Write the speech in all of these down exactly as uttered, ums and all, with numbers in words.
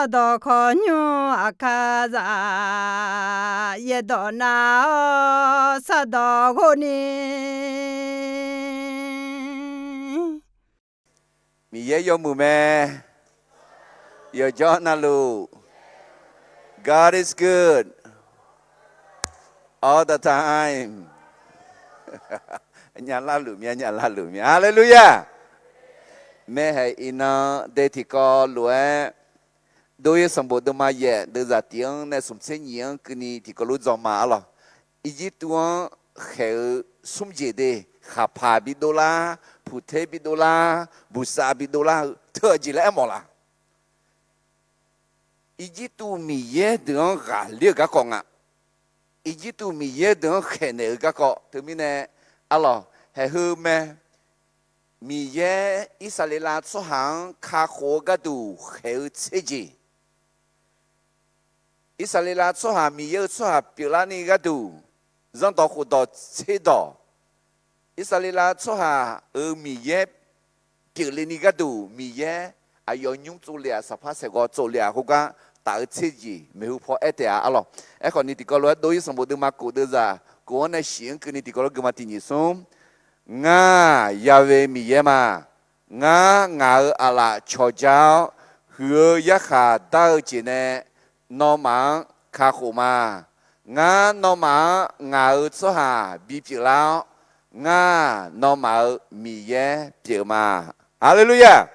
Sardawq khawqnymr aqkar zaq, yaerdawq nav-awr sardawq ghov ni. Miqyaer yawmuiq mae. Yawqjawr navluf. God is good all the time. Nya larluf mya, nya larluf mya. Haleluya! Maerhaeq iqnan de tiqkawv lof-aer, Dov-ir sanqbof deuvma yaef deuvzaq tiq-anr nae smq tser nyiq-anr keuvni tiqkawv lof dzaw ma arlawq. Irjirtuv-anr khaeq-eu smr jeq de, khaqpaq bidov lar, puqter bidov lar, buqsav bidov lar-eu teu-eu jeq laer aermawf laf. Irjirtuv miqyaer deuq-anr ghaqler-eu garkawv nga. Irjirtuv miqyaer deuq-anr khaeqnaeq-eu garkawv teumirnae arlawq haeq heu mae. Miqyaer Irsaqleqlav tsawrhaq-anr kakhof-eu gharduq khaeq-eu tser jeq. Irsaqleqlav tsawrhaq Miqyaer-euq tsawrhaq pyeuflarni gharduq, zanrdawq khofdawq tserdawq, Irsaqleqlav tsawrhaq-euq Miqyaer pyeufle ni gharduq, Miqyaer aqyawf nymr tsovle-aq, saqpar saeqghawv tsovle-aq, khoergar taf-eu tser jeq maeqhu paw aer taef-a arlawq. Aerkhawf ni tiqkawv lof-aer Dov-ir sanqbof deuvma kof deuvzaq kof-anr nae shif-anr keuvni tiqkawv lof gui ma tiq nyiq smr. Ngar, Ya'we Miqyaer ma. Ngar ngaq-euq aqlaf cawqja-awr, huiq-eu yarkhaq dar-eu jeq nae nawmaf-anr kakhof ma. Ngar nawmaf-anr ngaq-euq tsawrhaq bipyeuf lar-awr, ngar nawmaf-euq Miqyaer pyeuf ma. Haleluya!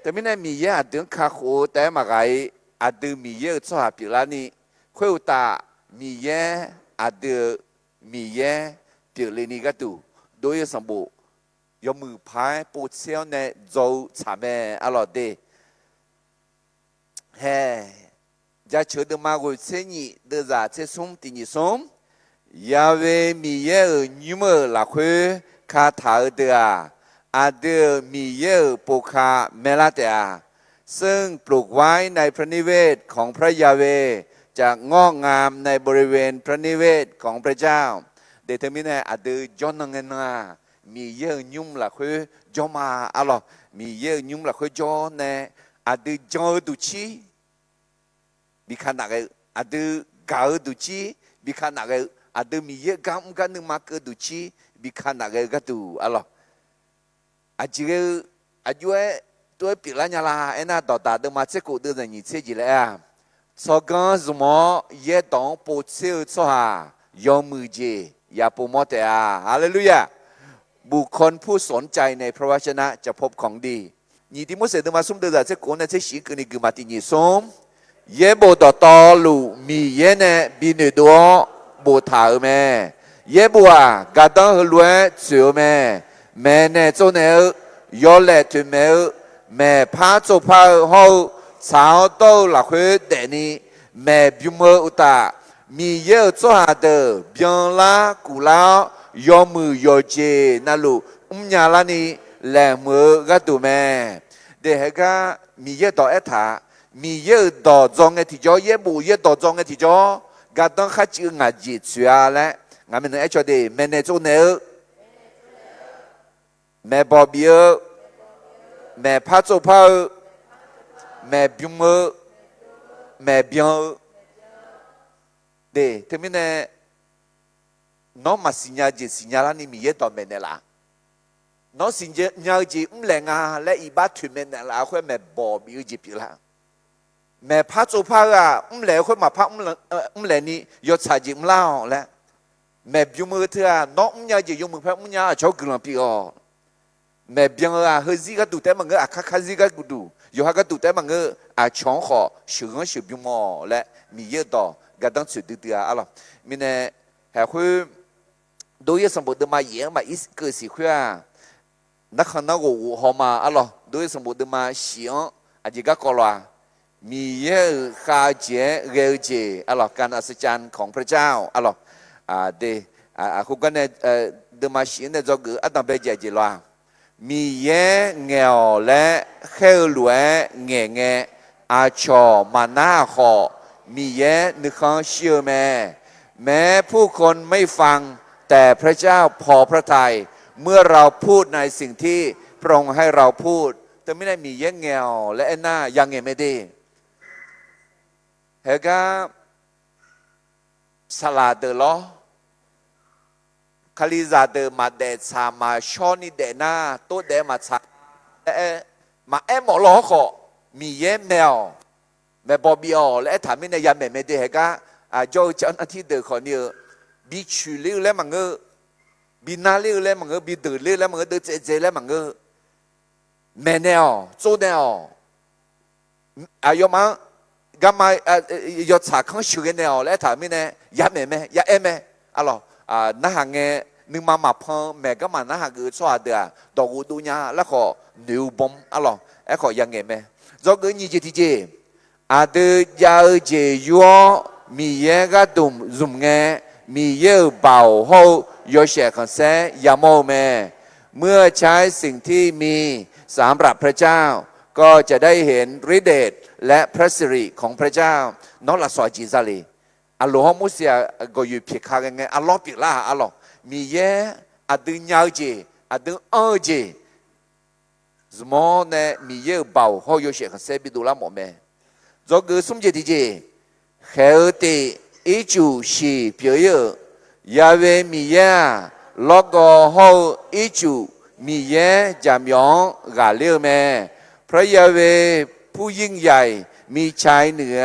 Teumirnae Miqyaer aqdui-anr kakhof-eu taef-aer maqghaq-ir, aqdui Miqyaer-euq tsawrhaq pyeuflarni, khoeruqtaf Miqyaer aqdui-euq Miqyaer pyeufle ni gharduq, Dov-ir sanqbof yawmuiq paq-aer povtser-awr nae dzaw-eu tsaq mae arlawq de. Haeq, Jaceuq deuvma ghoeq tser nyiq deuvzaq tser smr tiq nyiq smr. Ya'we Miqyaer-euq nymr-euq lafkhoer kataq-eu deuq-aq, aqdui-euq Miqyaer-euq povka maelar taef-a. ซึ่งปลูกไว้ในพระนิเวศของพระยาเวห์ จะงอกงามในบริเวณพระนิเวศของพระเจ้า De teumirnae aqdui jawrnan ngae nan-aq, Miqyaer-euq nymr lafkhoer jawr ma arlawq. Miqyaer-euq nymr lafkhoer jawr nae aqdui jan-eu duqcir bi ka naf ghae-eu, aqdui gaq-eu duqcir bi ka naf ghae-eu, aqdui Miqyaer gar mr gar nuima keuv duqcir bi ka naf ghae-eu gharduq arlawq. Aqjeq ghae-eu aqjox-aer tov-aer pyeuflar nya la aernar, Dawqdaq deuvma tser kof deuvzaq nyiq tser jeq laer aer-a, tsawrganr zmq-awr yaerdawq-anr povtser-eu tsawrhaq yawmuiq jeq ya povmawr taef-a. Haleluya! บุคคลผู้สนใจในพระวจนะจะพบของดี Nyiq Tiqmorseq deuvma smr deuvzaq tser kof-anr nae tser shif-anr keuvni gui ma tiq nyiq smr. Yaerbof dawqtawvluf Miqyaer nae bi noeqdov-awr boftaq-euq mae. Yaerbof-aq, gardanr heulof-aer tsoeq-eu mae. Maeqnaeq tsovnaeq-eu, yawlaeq toeqmaeq-eu, maeqpar tsovpar-eu hawr-eu, tsaq-awr dawr-eu lafkhoer daefni maeq bym-eu uqtaf, Miqyaer-euq tsawrhaq deuq byanlar kuflar-awr, yawmuiq yawqjeq navluf mrnya larni laeqhmq-eu gharduq mae. Daehae gar Miqyaer dawq aertaq-a, Miqyaer-euq dawq dzaw ngae tiqjawr, yaerbof yaerdawq dzaw ngae tiqjawr, gardanr kharcuiv-eu ngaq jeq tsoeq-a laer ngaq maeqnan aer caw de. Maeqnaeq tsovnaeq-eu, maeqbawq bif-eu, maeqpar tsovpar-eu, maeq bym-eu, maeq byan-eu. De, teumirnae nawr maqsiqnya-eu jeq siqnya larni Miqyaer dawq maeqnaeq laf. Nawr siqnya-eu jeq mrlaeq nga laer iqbax toeqmaeq naeqlaf-eu khoer maeqbawq bif-eu jeq pyeuflar. Maeqpar tsovpar-eu-aq, mrlaeq-eu khoer maqpar mrlaeq ni yawtsaq jeq mrlar-awq laer. Maeq bym-eu teu-aq, nawr mrnya-eu jeq yawmuiq paer mrnya aqcawq-anr guiqlanq pyeuf-awq. Maeq byan-eu-aq, heuzir gharduq taef-aer maqngeur, aqkar karzir gharduq, yawqha gharduq taef-aer maqngeur, aqcawq-anr khawf sheuqghanr sheuqbym-awq laer Miqyaer-euq dawq gardanr tsoeq duidui-a arlawq. Mirnae, haeq khoer Dov-ir sanqbof deuvma yaef-anr maqir keuv siq khoer-aq, narkhan narghof ghof haw ma arlawq. Dov-ir sanqbof deuvma shif-anr aqjeq garkawv lawq-aq, Miqyaer-euq khav-eu jeq-aer ghae-eu jeq arlawq, การอัศจรรย์ของพระเจ้า arlawq. De, khoergar nae deuvma shif-anr nae dzawgeuf-eu ardanq bae jeq aqjeq lawq-aq, Miqyaer ngaeq-awq laer khaer-eu lof-aer ngaeqngae, aqcawq maqnar-aq khawf, Miqyaer nuikhanr shir-eu mae. แม้ผู้คนไม่ฟัง แต่พระเจ้าพอพระทัย เมื่อเราพูดในสิ่งที่พระองค์ให้เราพูด Teumirnae Miqyaer ngaeq-awq laer aernar, ya ngaeq mae de. Heugar saqlaq deuq lawr, Kalizaq deuq maqdaef tsaq maqshawr ni daef nar, tov daef maqtsaq laer aer, maqaer mawf law hawrkhawf, Miqyaer maeq-awq, maeqbaw bif-awq laer aertaq mirnae yamaeq mae de. Heugar jawr-eu cav nar tir deuq khawf ni-eu, bi coeq ler-eu laer maqngeur, bi nar ler-eu laer maqngeur, bi deuq ler-eu laer maqngeur, deuvtsaev dzae laer maqngeur, maeqnaeq-awq, tsovnaeq-awq. Aqyawfmaf-anr garma yawtsaq kanr sheuqghae naeq-awq laer aertaq-euq mirnae, yamaeq mae, yaaer mae. Arlawq, narhaq ngae nuima maqpan-eu maeq garma narhaq geuf-eu tsawrhaq deuq-aq, dawqghof dov nya laer khawf noeq-eu bawm arlawq, aerkhawf yangaeq mae. Dzawgeuf nyiq jeq tiqjeq, aqdui jav-eu jeq yur-awr Miqyaer gharduq zmq ngae, Miqyaer-euq baoq hawr-eu yawshaef khanqsaer yamawr-eu mae. เมื่อใช้สิ่งที่มีสำหรับพระเจ้า ก็จะได้เห็นฤทธิ์เดชและพระสิริของพระเจ้า Nawr lafsawq aqjeq za le. Aqloq hawr Morseq-aq gawqyoeq pyeuf ka ghae ngae arlawr pyeuflar-aq arlawq. Miqyaer aqdui nya-eu jeq, aqdui anr-eu jeq zmq-awr nae Miqyaer-euq baoq hawr-eu yawshaef khanqsaer bidov lar mawf mae. Dzawgeuf smr jeq tiqjeq, khaeq-eu tif ircuf shiq pyeuf ir-euq Yahweh Miqyaer-aq, lawrgawv hawr-eu ircuf Miqyaer jaqmyawf-anr ghaqler-eu mae. เพราะยาเวห์ผู้ยิ่งใหญ่มีชัยเหนือ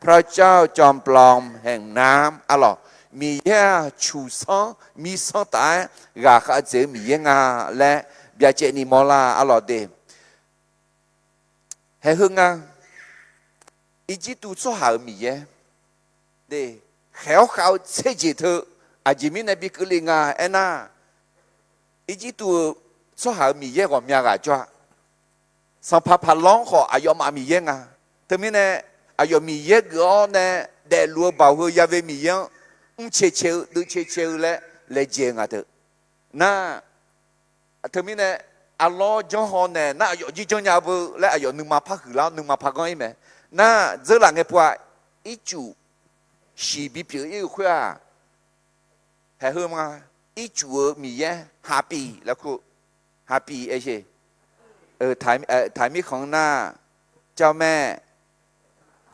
พระเจ้าจอมปลอมแห่งน้ำ arlawq, Miqyaer-aq cuqsanr mirsanr taf-aer ghaqkhav dzaeq-eu Miqyaer nga laer byacaevni mawrlar arlawq de. Haeqheu nga, Irjirtuv tsawrhaq-euq Miqyaer de, khaeq-awr khav-eu tser jeq teu aqjeq mirnae bi keuvle nga aernar, Irjirtuv-eu tsawrhaq-euq Miqyaer ghawqmya ghaq jawr-a. Sanqpaq Paqlawr-anr khawf aqyawfmaf Miqyaer nga. Teumirnae aqyawf Miqyaer geuf-awr nae daefluf-eu baoq heu Yahweh Miqyaer-anr mrcae cae-eu, deuv cae cae-eu laer laejae-eu nga teu. Nar, teumirnae arlawr janrhaw naeq nar aqyawf jir janrnya beu laer aqyawf nuima par huiqlar-awr nuima par ganr ir mae. Nar, dzeurlaf ngae pov-a, ircuf shiq bipyeuf ir-eu khoer-aq, haeqheu ma, ircuf-eu Miqyaer hapiq laer kur, hapiq aer sher. Taiq mirkhanq-anr nar, เจ้าแม่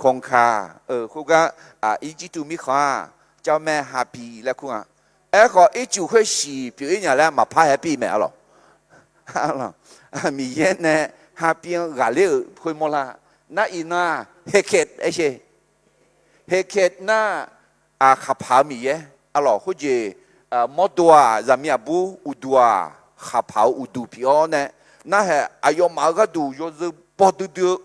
คงคา khoergar, Irjirtuv mirkhanq-aq เจ้าแม่ hapiq laer kur nga. Aerkhawf ircuf khoer shiq pyeuf ir nya laer maqpar hapiq mae arlawq. Miqyaer nae hapiq-anr ghaqler-euq khoer mawrlar. Nar iqnan-aq, Heqkaeq aer sher. Heqkaeq nar, khaqpaq-eu Miqyaer arlawq, khoerjeq mawrdo-aq zaqmiq aqbur uqduq-aq, khaqpaq-eu uqduq pyeuf-awr nae, narhaq aqyawfmaf-euq gharduq yawzeu baw duidui-eu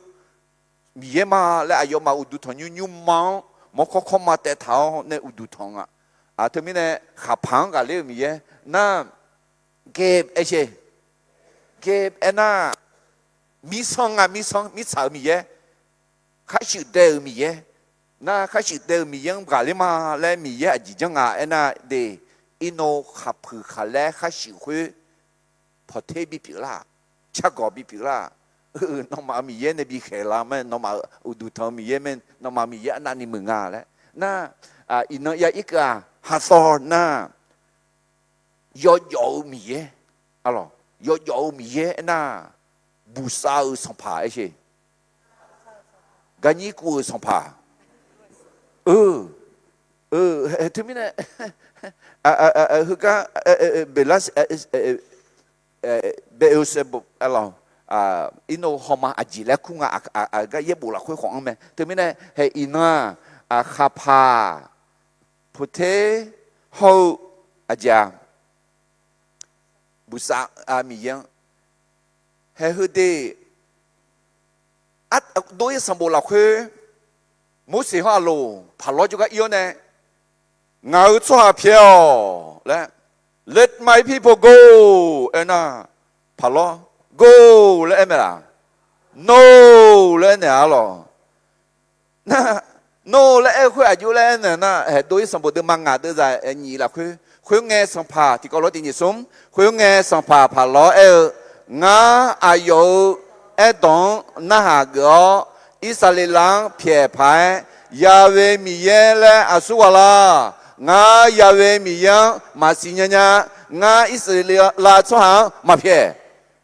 Miqyaer ma laer aqyawfmaf uqduq tanqnymr nymrma-anr mawrkawr kawrma taev taq-awr nae uqduq tanq nga. Teumirnae khaqpaq-anr ghaqler-euq Miqyaer nar, Geb aer sher. Geb aernar, mirsanr nga, mirsanr mirtsaq-euq Miqyaer, khar shuif dae-euq Miqyaer. Nar khar shuif dae-euq Miqyaer-anr ghaqler ma laer Miqyaer aqjeq janr nga aernar de, irnov khaqpuiq khaqlaer khar shuif khoer pawqter bipyeuf lar, cargawq bipyeuf lar. Nawmaf-euq Miqyaer nae bikhaeq la mae, nawmaf-euq uqduq tanq-eu Miqyaer mae, nawmaf-euq Miqyaer arnavni muiq nga laer. Nar, iqnan ya irkeuv-aq, Haqsawr nar, yawjawf-eu Miqyaer, arlawq, yawjawf-eu Miqyaer aernar, buqsav-eu sanqpaq aer sher. Garnyir kuv-euq sanqpaq. Eu, teumirnae, heugar, Beqlar, Beqoeqsaeqbof, arlawq, irnov hawma aqjeq laer kur nga, aqgar yaerbof lafkhoer khawf-anr mae. Teumirnae hae iqnan-aq, khaqpaq, pawqter hawr-eu aqjeq-aq, buqsav Miqyaer-anr, hae heu de, dov-ir sanqbof lafkhoer, Morseq hawr Aqloq paqlawr jawrgar ir-awr nae, Ngaq-euq tsawrhaq pyaeq-awq laer, Let my people go aernar, paqlawr, Go laer aer mae laq? No laer aernaeq arlawq. Nar, No laer aer-eu khoer aqjox laer aernaeq nar, hae dov-ir sanqbof deuvma ngaq deuvzaq nyiq lafkhoer, khoerngae sanqpaq tiqkawv lof-aer tiq nyiq smr, khoerngae sanqpaq paqlawr aer-eu, Ngar aqyawf-euq aerdawq-anr narhaq geuf-awr, Irsaqleqlav-anr pyaeq paq-aer, Ya'we Miqyaer laer aqsur ghaq lar? Ngar Ya'we Miqyaer-anr maqsiq nya nya. Ngar Irsaqleqlav tsawrhaq-anr maqpyaeq.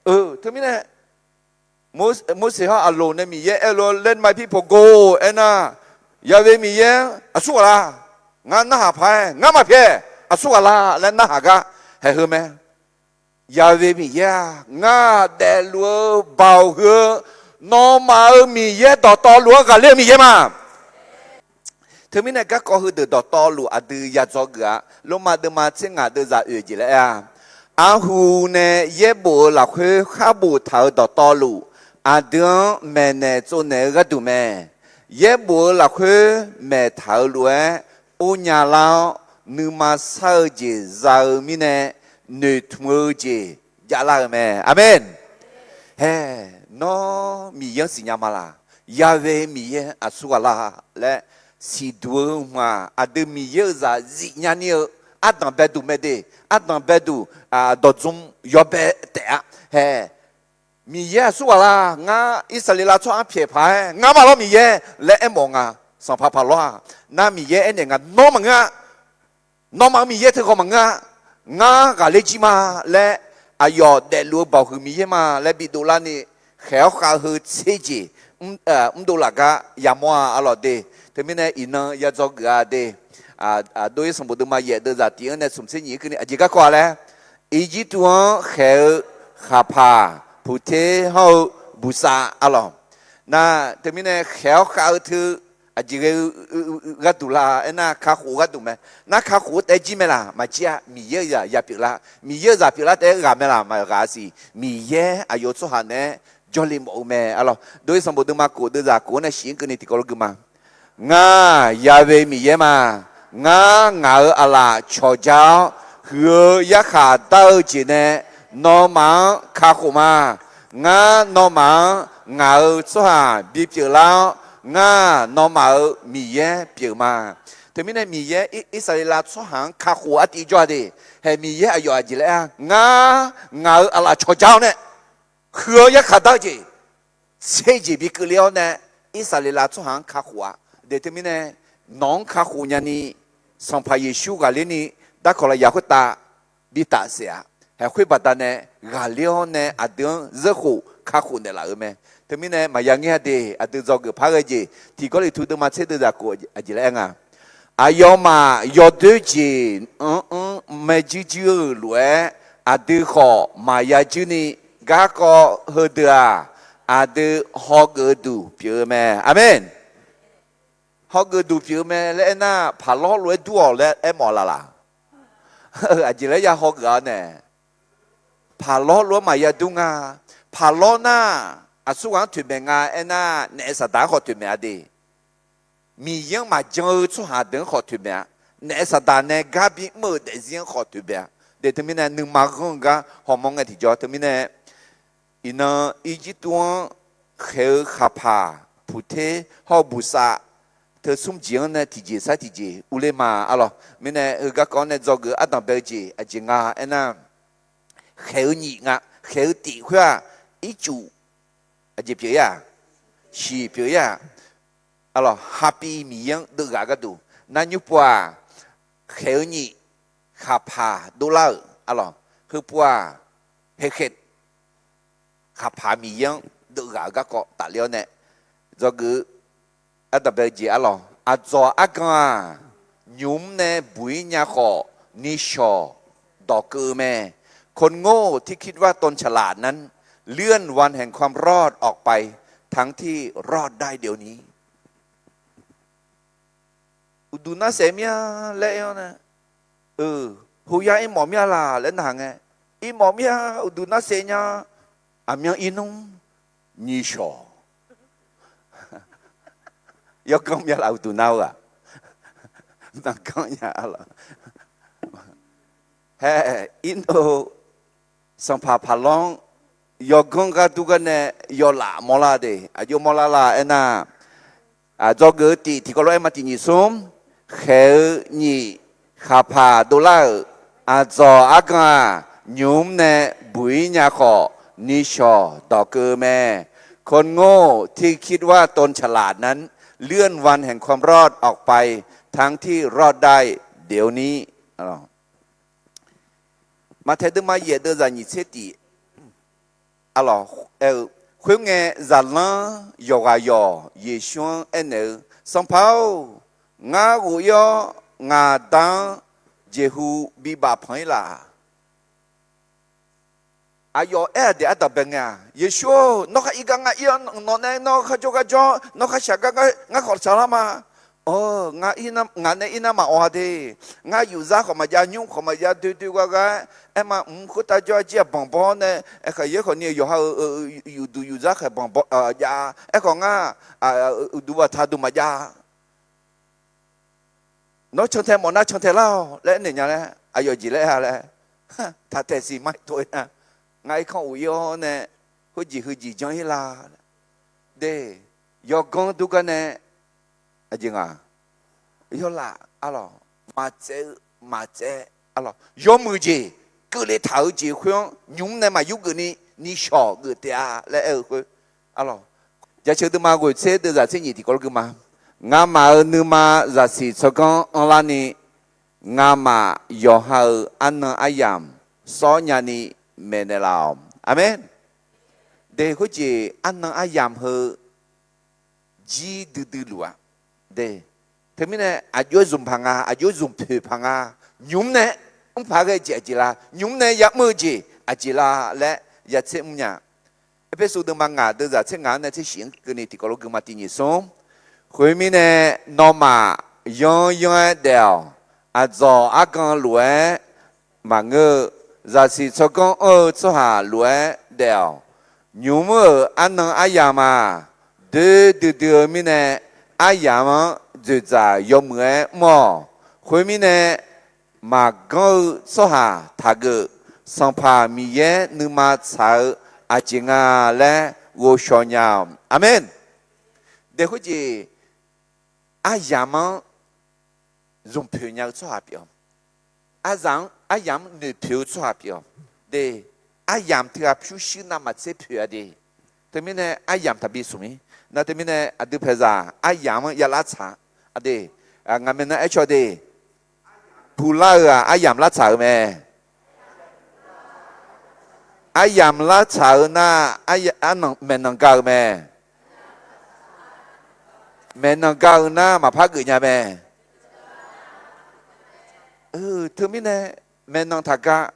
Eu, teumirnae, Mor-, Morseq hawr Aqloq nae Miqyaer aer-eu lof-aer, Let my people go aernar, Yawe Miqyaer aqsur ghaq la? Ngar narhaq paq-aer ngar maqpyaeq, aqsur ghaq la laer narhaq gar haeq heu mae. Yawe Miqyaer-aq, ngar daefluf-eu baoq heu-eu, nawmaf-euq Miqyaer dawqtawvluf-anr ghaqler-eu Miqyaer ma. Teumirnae garkawv heudeuq dawqtawvluf aqdui ya dzawgeuf-a. Lormav deuvma tser ngaq deuvzaq oeq jeq laer aer-a, arhu nae yaerbof-eu lafkhoer khar boftaq-euq dawqtawvluf, aqdui-anr maeqnaeq tsovnaeq-eu gharduq mae. Yaerbof-eu lafkhoer maeqtaq-eu lof-aer or nya lar-awr, nuima sar-eu jeq za-eu mirnae noeqtmq-eu jeq javlar-eu mae. Aqmeq. Hae, nawr Miqyaer-anr siqnya ma laq? Yawe Miqyaer aqsur ghaq la laer siqduq-eu hmq-aq, aqdui Miqyaer-euq zaq zifnya ni-eu ardanq baeduq mae de. Ardanq baeduq, dawqdzm yawbae taef-a. Hae, Miqyaer aqsur ghaq la? Ngar Irsaqleqlav tsawrhaq-anr pyaeq paq-aer ngar maqlawr Miqyaer laer aermawf nga. Sanqpaq Paqlawr-aq, nar Miqyaer aernaeq nga, nawr maqngeur-a. Nawmaf-euq Miqyaer teukhawf maqngeur-a. Ngar ghaqler jir ma laer, aqyawf daefluf-eu baoq huiq Miqyaer ma laer bidov larni, khaeq-awr khav heu tser jeq mrdov laf gar yamawr-a arlawq de. Teumirnae iqnan ya dzawgeuf-a de. Dov-ir sanqbof deuvma yaef deuvzaq tif-anr nae smq tser nyiq-anr keuvni aqjeq garkawv-a laer, Irjirtuv-anr khaeq-eu khaqpaq puqter hawr-eu buqsav arlawq. Nar teumirnae khaeq-awr khav-eu teu aqjeq ghae-eu gharduq la? Aernar, kakhof-eu gharduq mae. Nar kakhof-eu taef-aer jir mae laq? Maqjir-a. Miqyaer-euq zaq ya pyeuflar. Miqyaer-euq zaq pyeuflar taef-aer ghaq mae laq? Maqghaq siq. Miqyaer aqyawf-eu tsawrhaq naeq-aer jawrle mawf-eu mae arlawq. Dov-ir sanqbof deuvma kof deuvzaq kof-anr nae shif-anr keuvni tiqkawv lof gui ma. Ngar Yawe Miqyaer ma. Ngar ngaq-euq aqlaf cawqja-awr, huiq-eu yarkhaq dar-eu jeq nae nawmaf-anr kakhof ma. Ngar nawmaf-anr ngaq-euq tsawrhaq bipyeuf lar-awr, ngar nawmaf-euq Miqyaer pyeuf ma. Teumirnae Miqyaer Irsaqleqlav tsawrhaq-anr kakhof artiv jawr-a de. Hae, Miqyaer aqyawf aqjeq laer aer-a, ngar ngaq-euq aqlaf cawqja-awr nae huiq-eu yarkhaq dar-eu jeq tser jeq bikeuv ler-awr nae, Irsaqleqlav tsawrhaq-anr kakhof-a. De teumirnae nawq-anr kakhof nyani, Sanqpaq Yeqsur ghaqler ni darkawq lafyaq khoertav bitaf saef-a. Haeq khoer baqdanae ghaqler-awr nae aqdui-anr zeurkhof kakhof naeqlaf-euq mae. Teumirnae maqya ngeur-a de. Aqdui dzawgeuf par ghae jeq tiq Gawrliqtu deuvma tser deuvzaq kof aqjeq laer aer nga. Aqyawfmaf yawdoer jeq-anr anr maerjuir juir-euq lof-aer, aqdui khawf maqya juir ni, garkawv heudeuq-aq, aqdui hawgeuf-eu duq pyeuf-eu mae. Aqmeq. Hawgeuf duq pyeuf-eu mae laer aernar, paqlawr lof-aer dur-awq laer aermawf laf laq? Aqjeq laer ya hawgeuf-a nae, paqlawr lof-aer maqya dur nga. Paqlawr nar, aqsurghaq-anr toeqmaeq nga aernar, naef saqdaq-anr khawf toeqmaeq-a de. Miqyaer-anr maqjan-eu tsawrhaq deuq-anr khawf toeqmaeq-a. Naef saqdaq nae gar bimr-euq daefzir-anr khawf toeqmaeq-a. De teumirnae nuima ghanr-eu gar hawmawr ngae tiqjawr. Teumirnae iqnan Irjirtuv-anr khaeq-eu khaqpaq puqter hawr-eu buqsav teu smr jeq-anr nae tiqjeq sar tiqjeq urler ma arlawq. Mirnae heugar kawv-anr nae dzawgeuf ardanq bae-eu jeq aqjeq nga aernar, khaeq-eu nyiq nga. Khaeq-eu tif khoer-aq, ircuf aqjeq pyeuf-ir-aq, shiq pyeuf-ir-aq, arlawq, hapiv Miqyaer-anr deuvghaq gharduq. Nar nymr pov-aq, khaeq-eu nyiq khaqpaq dovlar-euq arlawq. Heupov-aq, haeqkhaeq khaqpaq Miqyaer-anr deuvghaq-eu garkawv tafler-awr nae dzawgeuf-eu ardanq bae-eu jeq arlawq. Aqdzawq argan-aq, nymq-mr nae buq-ir nya khawf, nishawq dawqkeuv-eu mae. คนโง่ที่คิดว่าตนฉลาดนั้น เลื่อนวันแห่งความรอดออกไป ทั้งที่รอดได้เดี๋ยวนี้ Uqduq nar saef mir-a laer aer-awr nae, hoyar irmawf mir-a laq laer narhaq ngae, irmawf mir-a, uqduq nar saef nya, aqmyan irnmr, nyiq shawq. Yawganr myav laf uqduq nar-eu ghaq, maqganr nya-a laq. Hae, irnmr-eu sanqpaq paqlanr yawganr ghardur gar nae yawlaf mawrlar de. Aqjox mawrlar la aernar, dzawgeuf-eu tif tiqkawv lof-aer ma tiq nyiq smr, khaeq-eu nyiq khaqpaq dovlar-euq aqdzawq argan-aq, nymq-mr nae buq-ir nya khawf, nishawq dawqkeuv mae. คนโง่ที่คิดว่าตนฉลาดนั้น เลื่อนวันแห่งความรอดออกไป ทั้งที่รอดได้เดี๋ยวนี้ Maqtaeq deuvma yaef deuvzaq nyiq tser tif, arlawq, aer-eu, Khoerngae, zaqlanr yawqghaq yawq Yeqsur-anr aernaeq-eu, Sanqpaq-or, ngar ghof-ir-awr ngaq Da-anr jeqhu bibaf panq-ir laf. Aqyawf aer-aq daef ardanqbae ngae-aq, Yeqsur-or, nawr khar ir gar ngar ir-awr, nawq nae nawr kharjawr gar jawr, nawr khar shaq gar ngar khawf shaq lar ma. Awr, ngaq nae ir nar maqawq-a de. Ngar yufzar khawf maqjav, nymr khawf maqjav, doe doe gha gha-aer, aer ma mq khoertav jawr-a jir-aq banq bawr nae, aerkhaq yaer khawf ni-eu yawqha-euq yufduq yufzar khaeq banq bawr jav-a. Aerkhawf ngar uqduq baqtaq duq maqjav. Nawr cantae mawf nar cantae lar-awq laer aernaeq nya laer aqyawf jeq laer aer-a laer, taq taeq siq ma tov-aer nar, ngar irkanr of-ir-awr nae khoerjeq heujeq janr-ir la. De, yawganr dur gar nae aqjeq ngaq, yawlaf arlawq, maqtsaev-eu maqtsaev arlawq, yawmuiq jeq keuvle taq-eu jeq khoer-anr nymq-mr nae maqyur geuf ni, nishawq geuf taef-a laer aer-eu khoer arlawq. Jaceuq deuvma ghoeq tser deuvzaq tser nyif tiqkawv lor gui ma. Ngamaf-euq nuima zaqsiq tsawrganr anrlar ni, ngamaf yawqha-euq arnan aryamq sawr nyani maeqnaeq laf-awq. Aqmeq. De, khoerjeq arnan aryamq heu jir duidui luf-a. De, teumirnae aqjox-aer zmq paq nga, aqjox-aer zmq poeq paq nga, nymq-mr nae mr paq ghae jeq aqjeq la, nymq-mr nae yamr-eu jeq aqjeq la laer yatser mrnya. Erpersu deuvma ngaq deuvzaq tser ngaq-anr nae tser shif-anr keuvni tiqkawv lor gui ma. Tiq nyiq smr. Khoermirnae, nawmaf yanr yanr-aer daef-awq. Aqdzawq argan lof-aer maqngeur-eu, zaqsiq tsawrganr anr-eu tsawrhaq lof-aer daef-awq. Nymq-mr-euq arnan aryamq-aq, doer duidui-eu mirnae, aryamq-anr dzoeqdzaq yawmuiq-aer mr-awq. Khoermirnae, maqganr-eu tsawrhaq taqgeuf. Sanqpaq Miqyaer nuima tsaq-eu aqjeq nga laer ghovshaw nya-awq. Aqmeq. De, khoerjeq aryamq-anr zmq poeq nya-eu tsawrhaq pyeuf-awq. Aryamq-anr, aryamq-anr noeqpoeq-eu tsawrhaq pyeuf-awq. De, aryamq teughaq pyurshuir navmaqtser poeq-a de. Teumirnae aryamq taqbi smq mir. Nar teumirnae aqdui paeqzaq aryamq-anr yalar tsaq. Aqde, ngaq maeqnan aer caw de. Puqlar-euq-aq aryamq lar tsaq-eu mae. Aryamq lar tsaq-eu nar, aryamq maeqnan ga-eu mae. Maeqnan ga-eu nar maqpar geuf nya mae. Teumirnae maeqnan taq ga,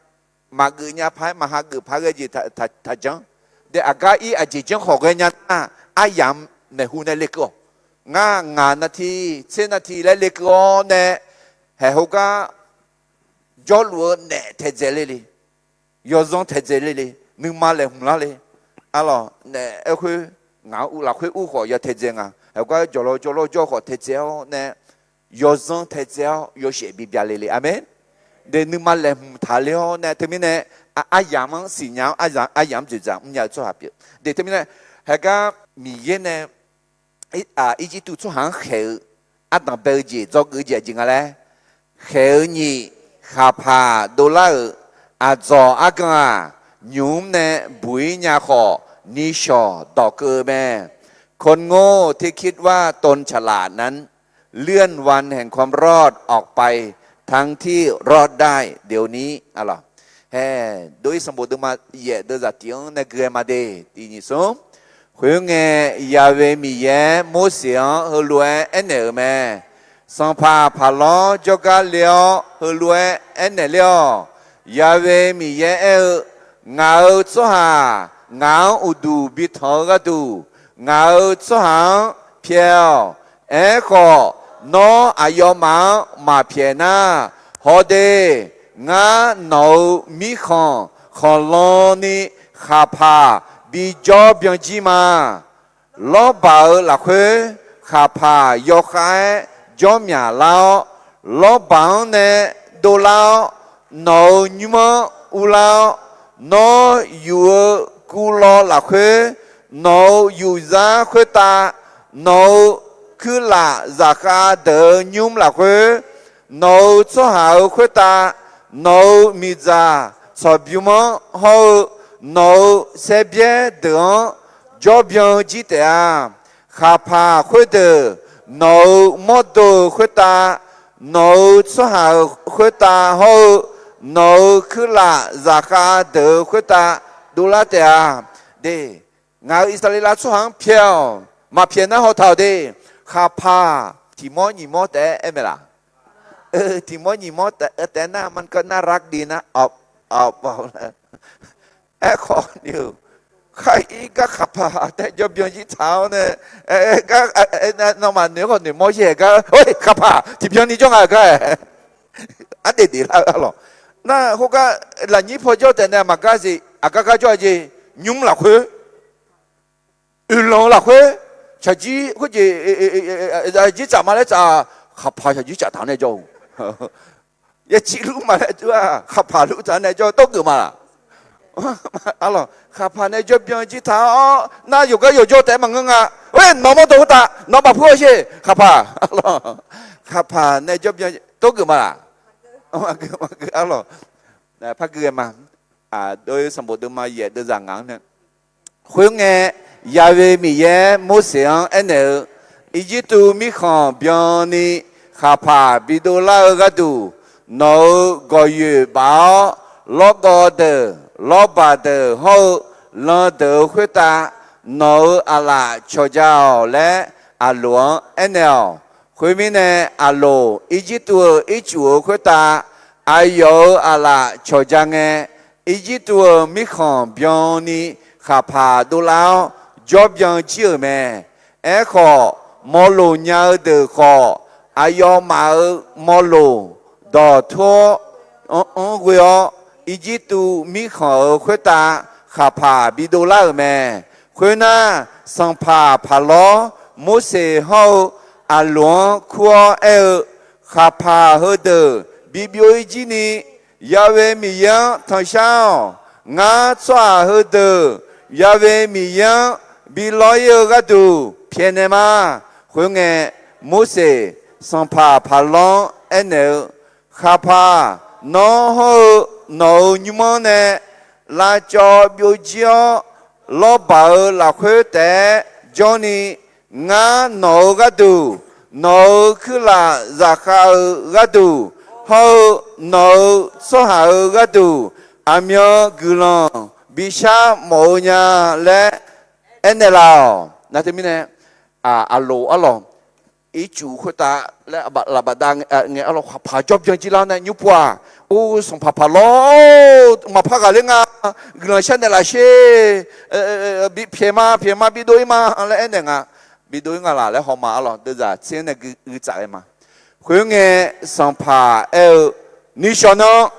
maqgeuf nya paq-aer maqha geuf paq ghae jeq taqjanr. De, aqgar ir aqjeq janr khawf ghaenya nar, aryamq maeqhu nae lekeuv-awq. Ngar ngaq navtiq tser navtiq laer lekeuv-awr nae, haeq heugar jawrluf-eu naef taedzae ler le, yawzanr taedzae ler le, nuima laeqhmq lar le. Arlawq, naef aer khoer, ngaq-anr ur lafkhoer ur khawf ya taedzae nga. Haeq heugar jawqlawr jawrlawr jawr khawf taedzae-awr nae, yawzanr taedzae-awr yawshaef bibya le le. Aqmeq. De, nuima laeqhmq taqler-awr nae teumirnae aryamq-anr siqnya-awr aryamq-anr dzoeqdzaq mrnya-eu tsawrhaq pyeuf. De, teumirnae haeq gar Miqyaer nae Irjirtuv tsawrhaq-anr khaeq-eu ardanq bae-eu jeq dzawgeuf-eu jeq aqjeq nga laer, khaeq-eu nyiq, khaqpaq dovlar-euq aqdzawq argan-aq, nymq-mr nae buq-ir nya khawf, nishawq dawq keuv-eu mae. คนโง่ที่คิดว่าตนฉลาดนั้น เลื่อนวันแห่งความรอดออกไป ทั้งที่รอดได้เดี๋ยวนี้ Hae, dov-ir sanqbof deuvma yaef deuvzaq tiq-anr nae gui-aer ma de. Tiq nyiq smr. Khoerngae, Yahweh Miqyaer Morseq-anr heulof-aer aernaeq-euq mae. Sanqpaq Paqlawr jawrgar le-awr heulof-aer aernaeq ler-awq. Yahweh Miqyaer aer-eu, Ngaq-euq tsawrhaq ngaq-anr uqduq bi tanq-eu gharduq, ngaq-euq tsawrhaq-anr pyaeq-awq. Aerkhawf, nawr aqyawfmaf-anr maqpyaeq nar, haw de. Ngar nawq-euq mirkhanq khanqlan ni khaqpaq bijawr byan jir ma. Lawrbaq-euq lafkhoer khaqpaq yawkhav-aer jawr myaq lar-awr, lawrbaq-anr nae dovlar-awr, nawq-euq nymr-anr urlar-awr, nawr yuf-eu kuvlawv lafkhoer nawq-euq yufzar khoertav, nawq-euq kuirlaf zaqkhav deuq-euq nymr lafkhoer, nawq-euq tsawrhaq-euq khoertav, nawq-euq miqdzaq tsawqbymr-anr hawr-eu nawq-euq saerbyaer deuq-anr jawr byan jir taef-a. Khaqpaq khoerdeuq nawq-euq mawrdo-euq khoertav, nawq-euq tsawrhaq-euq khoertav hawr-eu nawq-euq kuirlaf zaqkhav deuq-euq khoertav dovlar taef-a. De, Ngaq-euq Irsaqleqlav tsawrhaq-anr pyaeq-awq. Maqpyaeq nar hawtaq-awq de. Khaqpaq tiq mawr nyiq mawr taef-aer aer mae laq? Tiq mawr nyiq mawr taef-aer nar, มันก็น่ารักดีนะ Aerkhawf ni-euq, khar ir gar khaqpaq taef jawrbyan jir taq-awr nae, gar nawmaf noeq khawf noeq mawr yaeq gar, khaqpaq tiqbyan ni jawr nga-euq gar-aer, ardaef daef lar-eu arlawq. Nar khoergar lafnyir paw jawr taef nae maqgar siq, aqgar gar jawr-a jeq, nymr lafkhoer, oeqlanq-eu lafkhoer, shaqjir khoerjeq, jir tsaf ma laer tsaf, khaqpaq shaqjir tsaf taq-awr nae jawr-eu, yaciv lur ma laer dur-aq, khaqpaq lur taq-awr nae jawr-eu tawrgeuf ma laq? Arlawq, khaqpaq nae jawrbyan jir taq-awr nar yawqgar yawqjawr taef-aer maqngeur nga. Oe, nawq mawrdawq khoertav nawq bafpuir-awr sher, khaqpaq. Khaqpaq nae jawrbyan tawrgeuf ma laq? Maqgeuf, maqgeuf arlawq. Par gui ghae ma. Dov-ir sanqbof deuvma yaef deuvzaq ngaq-anr nae, khoerngae, Ya'we Miqyaer Morseq-anr aernaeq-eu, Irjirtuv mirkhanq byanni khaqpaq bidov lar-eu gharduq, nawq-euq gawqyoeq baf-awr, lawrgawv deuq, lawrbaq deuq hawr-eu lan deuq-euq khoertav, nawq-euq aqlaf cawqja-awq laer, Aqloq-anr aernaeq-awq. Khoermirnae, Aqloq Irjirtuv-euq ircuf-euq khoertav, aqyawf-euq aqlaf cawqja ngae, Irjirtuv-euq mirkhanq byanni khaqpaq dovlar-awr, jawrbyan jir-euq mae. Aerkhawf, mawloq nya-eu deuq khawf, aqyawfmaf-euq mawloq dawqtur-awr, anr-anr ghoe-awr, Irjirtuv mirkhanq-euq khoertav khaqpaq bidov lar-euq mae. Khoernar, sanqpaq Paqlawr, Morseq hawr-eu Aqloq-anr kur-awr aer-eu, Khaqpaq heudeuq bibyov-ir jir ni, Ya'we Miqyaer-anr tanqshar-awq. Ngar tsawrhaq heudeuq Ya'we Miqyaer-anr bi lawr-ir-eu gharduq pyaeqnaeq ma. Khoerngae, Morseq sanqpaq Paqlawr-anr aernaeq-eu, Khaqpaq, nawr hawr-eu nawq-euq nymr-anr nae lavcawv byovjir-awr, lawrbaq-euq lafkhoer taef-aer jawrni, ngar nawq-euq gharduq, nawq-euq kuirlaf zafkhav-eu gharduq, hawr-eu nawq-euq tsawrhaq-euq gharduq, aqmyan guiqlanq bishar mawf-eu nya laer aernaeq laf-awq. Nar teumirnae, Aqloq arlawq, ircuf khoertav laer lafbafdav ngae arlawq, khaqpaq jawrbyan jir lar-awr nae nymr pov-aq, or, sanqpaq Paqlawr, maqpar ghaqler nga, guiqlanq sharnaeq laf sher, bi pyaeq ma, pyaeq ma, bidov-ir ma laer aernaeq nga. Bidov-ir nga laq laer hawma arlawq, deuvzaq tser-anr nae gui tsaf ghae ma. Khoerngae, sanqpaq aer-eu, Nishawq nan.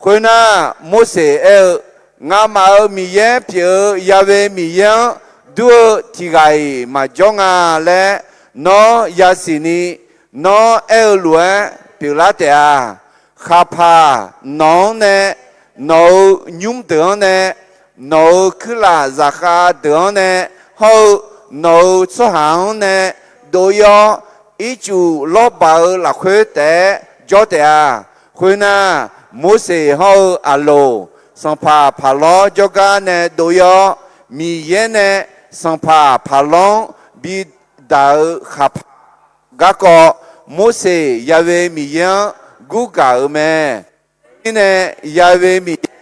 Khoernar, Morseq aer-eu, Ngamaf-euq Miqyaer pyeuf-eu Ya'we Miqyaer-anr dur-eu tiq ghaq-iq maqjawr nga laer nawr yasiq ni, nawr aer-eu lof-aer pyeuflar taef-a. Khaqpaq nawq-anr nae, nawq-euq nymr deuq-anr nae, nawq-euq kuirlaf zaqkhav deuq-anr nae, hawr-eu nawq-euq tsawrhaq-anr nae dov-ir-awr, ircuf lawrbaq-euq lafkhoer taef-aer jawr taef-a. Khoernar, Morseq hawr-eu Aqloq, sanqpaq Paqlawr jawrgar nae dov-ir-awr, Miqyaer nae sanqpaq Paqlawr-anr bidaq-eu khaqpaq garkawv, Morseq Ya'we Miqyaer-anr gurgaq-euq mae. Mirnae, Ya'we Miqyaer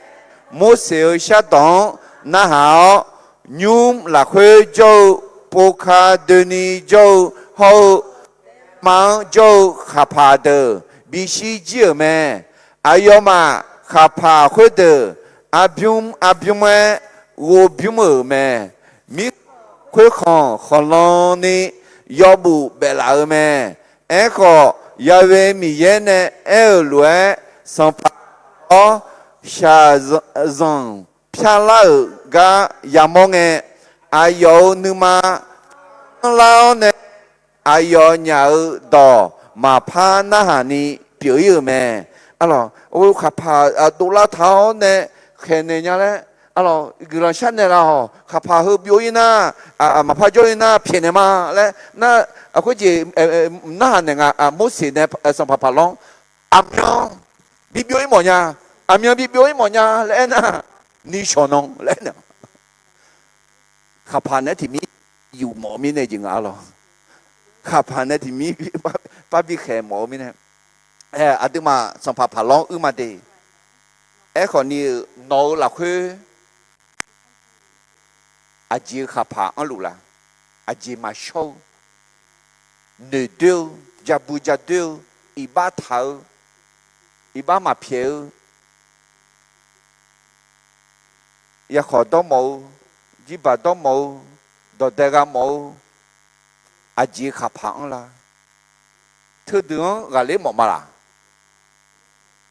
Morseq-euq shardawq-anr narhaq-awr, nymr lafkhoer jawr-eu, povka doeni jawr-eu hawr-eu, ma-anr jawr-eu khaqpaq deuq bishir jir-euq mae. Aqyawfmaf khaqpaq khoerdeuq arbymr arbymr-aer ghovbymr-euq mae. Mirkhanq khoerkhanq khanqlan ni yawbuf baeflaf-eu mae. Aerkhawf, Ya'we Miqyaer nae aer-euq lof-aer, sanqpaq Paqlawr shaqzanq pyarlar-euq gar yamawr ngae, aqyawf-euq nuima anrlar-awr nae, aqyawfnyaf-eu dawq maqpar narhaq ni pyeuf-ir-euq mae. Arlawq, khaqpaq dovlar taq-awr nae khaeqnaeq nya laer, arlawq, guiqlanq sharnaeq laf-awq. Khaqpaq heu byov-ir nar, maqpar jawr-ir nar pyaeqnaeq ma laer nar, khoerjeq narhaq naeq nga. Morseq nae sanqpaq Paqlawr-anr, aqmyan bibyov-ir mawf nya, aqmyan bibyov-ir mawf nya laer aernar, nishawq nan laer aernar, khaqpaq naeq-aer tiqmir yuf mawf mirnae jeq nga arlawq. Khaqpaq nae tiqmir par bikhaeq mawf-eu mirnae, aqduimaf sanqpaq Paqlawr uir ma de. Aerkhawf ni-euq nawq-euq lafkhoer Aqjeq-eu khaqpaq anrluf la? Aqjeq maqshawr-eu, noeqdoer-eu, jabui jadoer-eu, iqbax taq-eu, iqbax maqpyaeq-eu, yarkhawq dawrmawf-eu, jirbaq dawrmawf-eu, dawqdae ghaq mawf-eu, aqjeq khaqpaq anr la? Teudeuq-anr ghaqler mawf ma laq?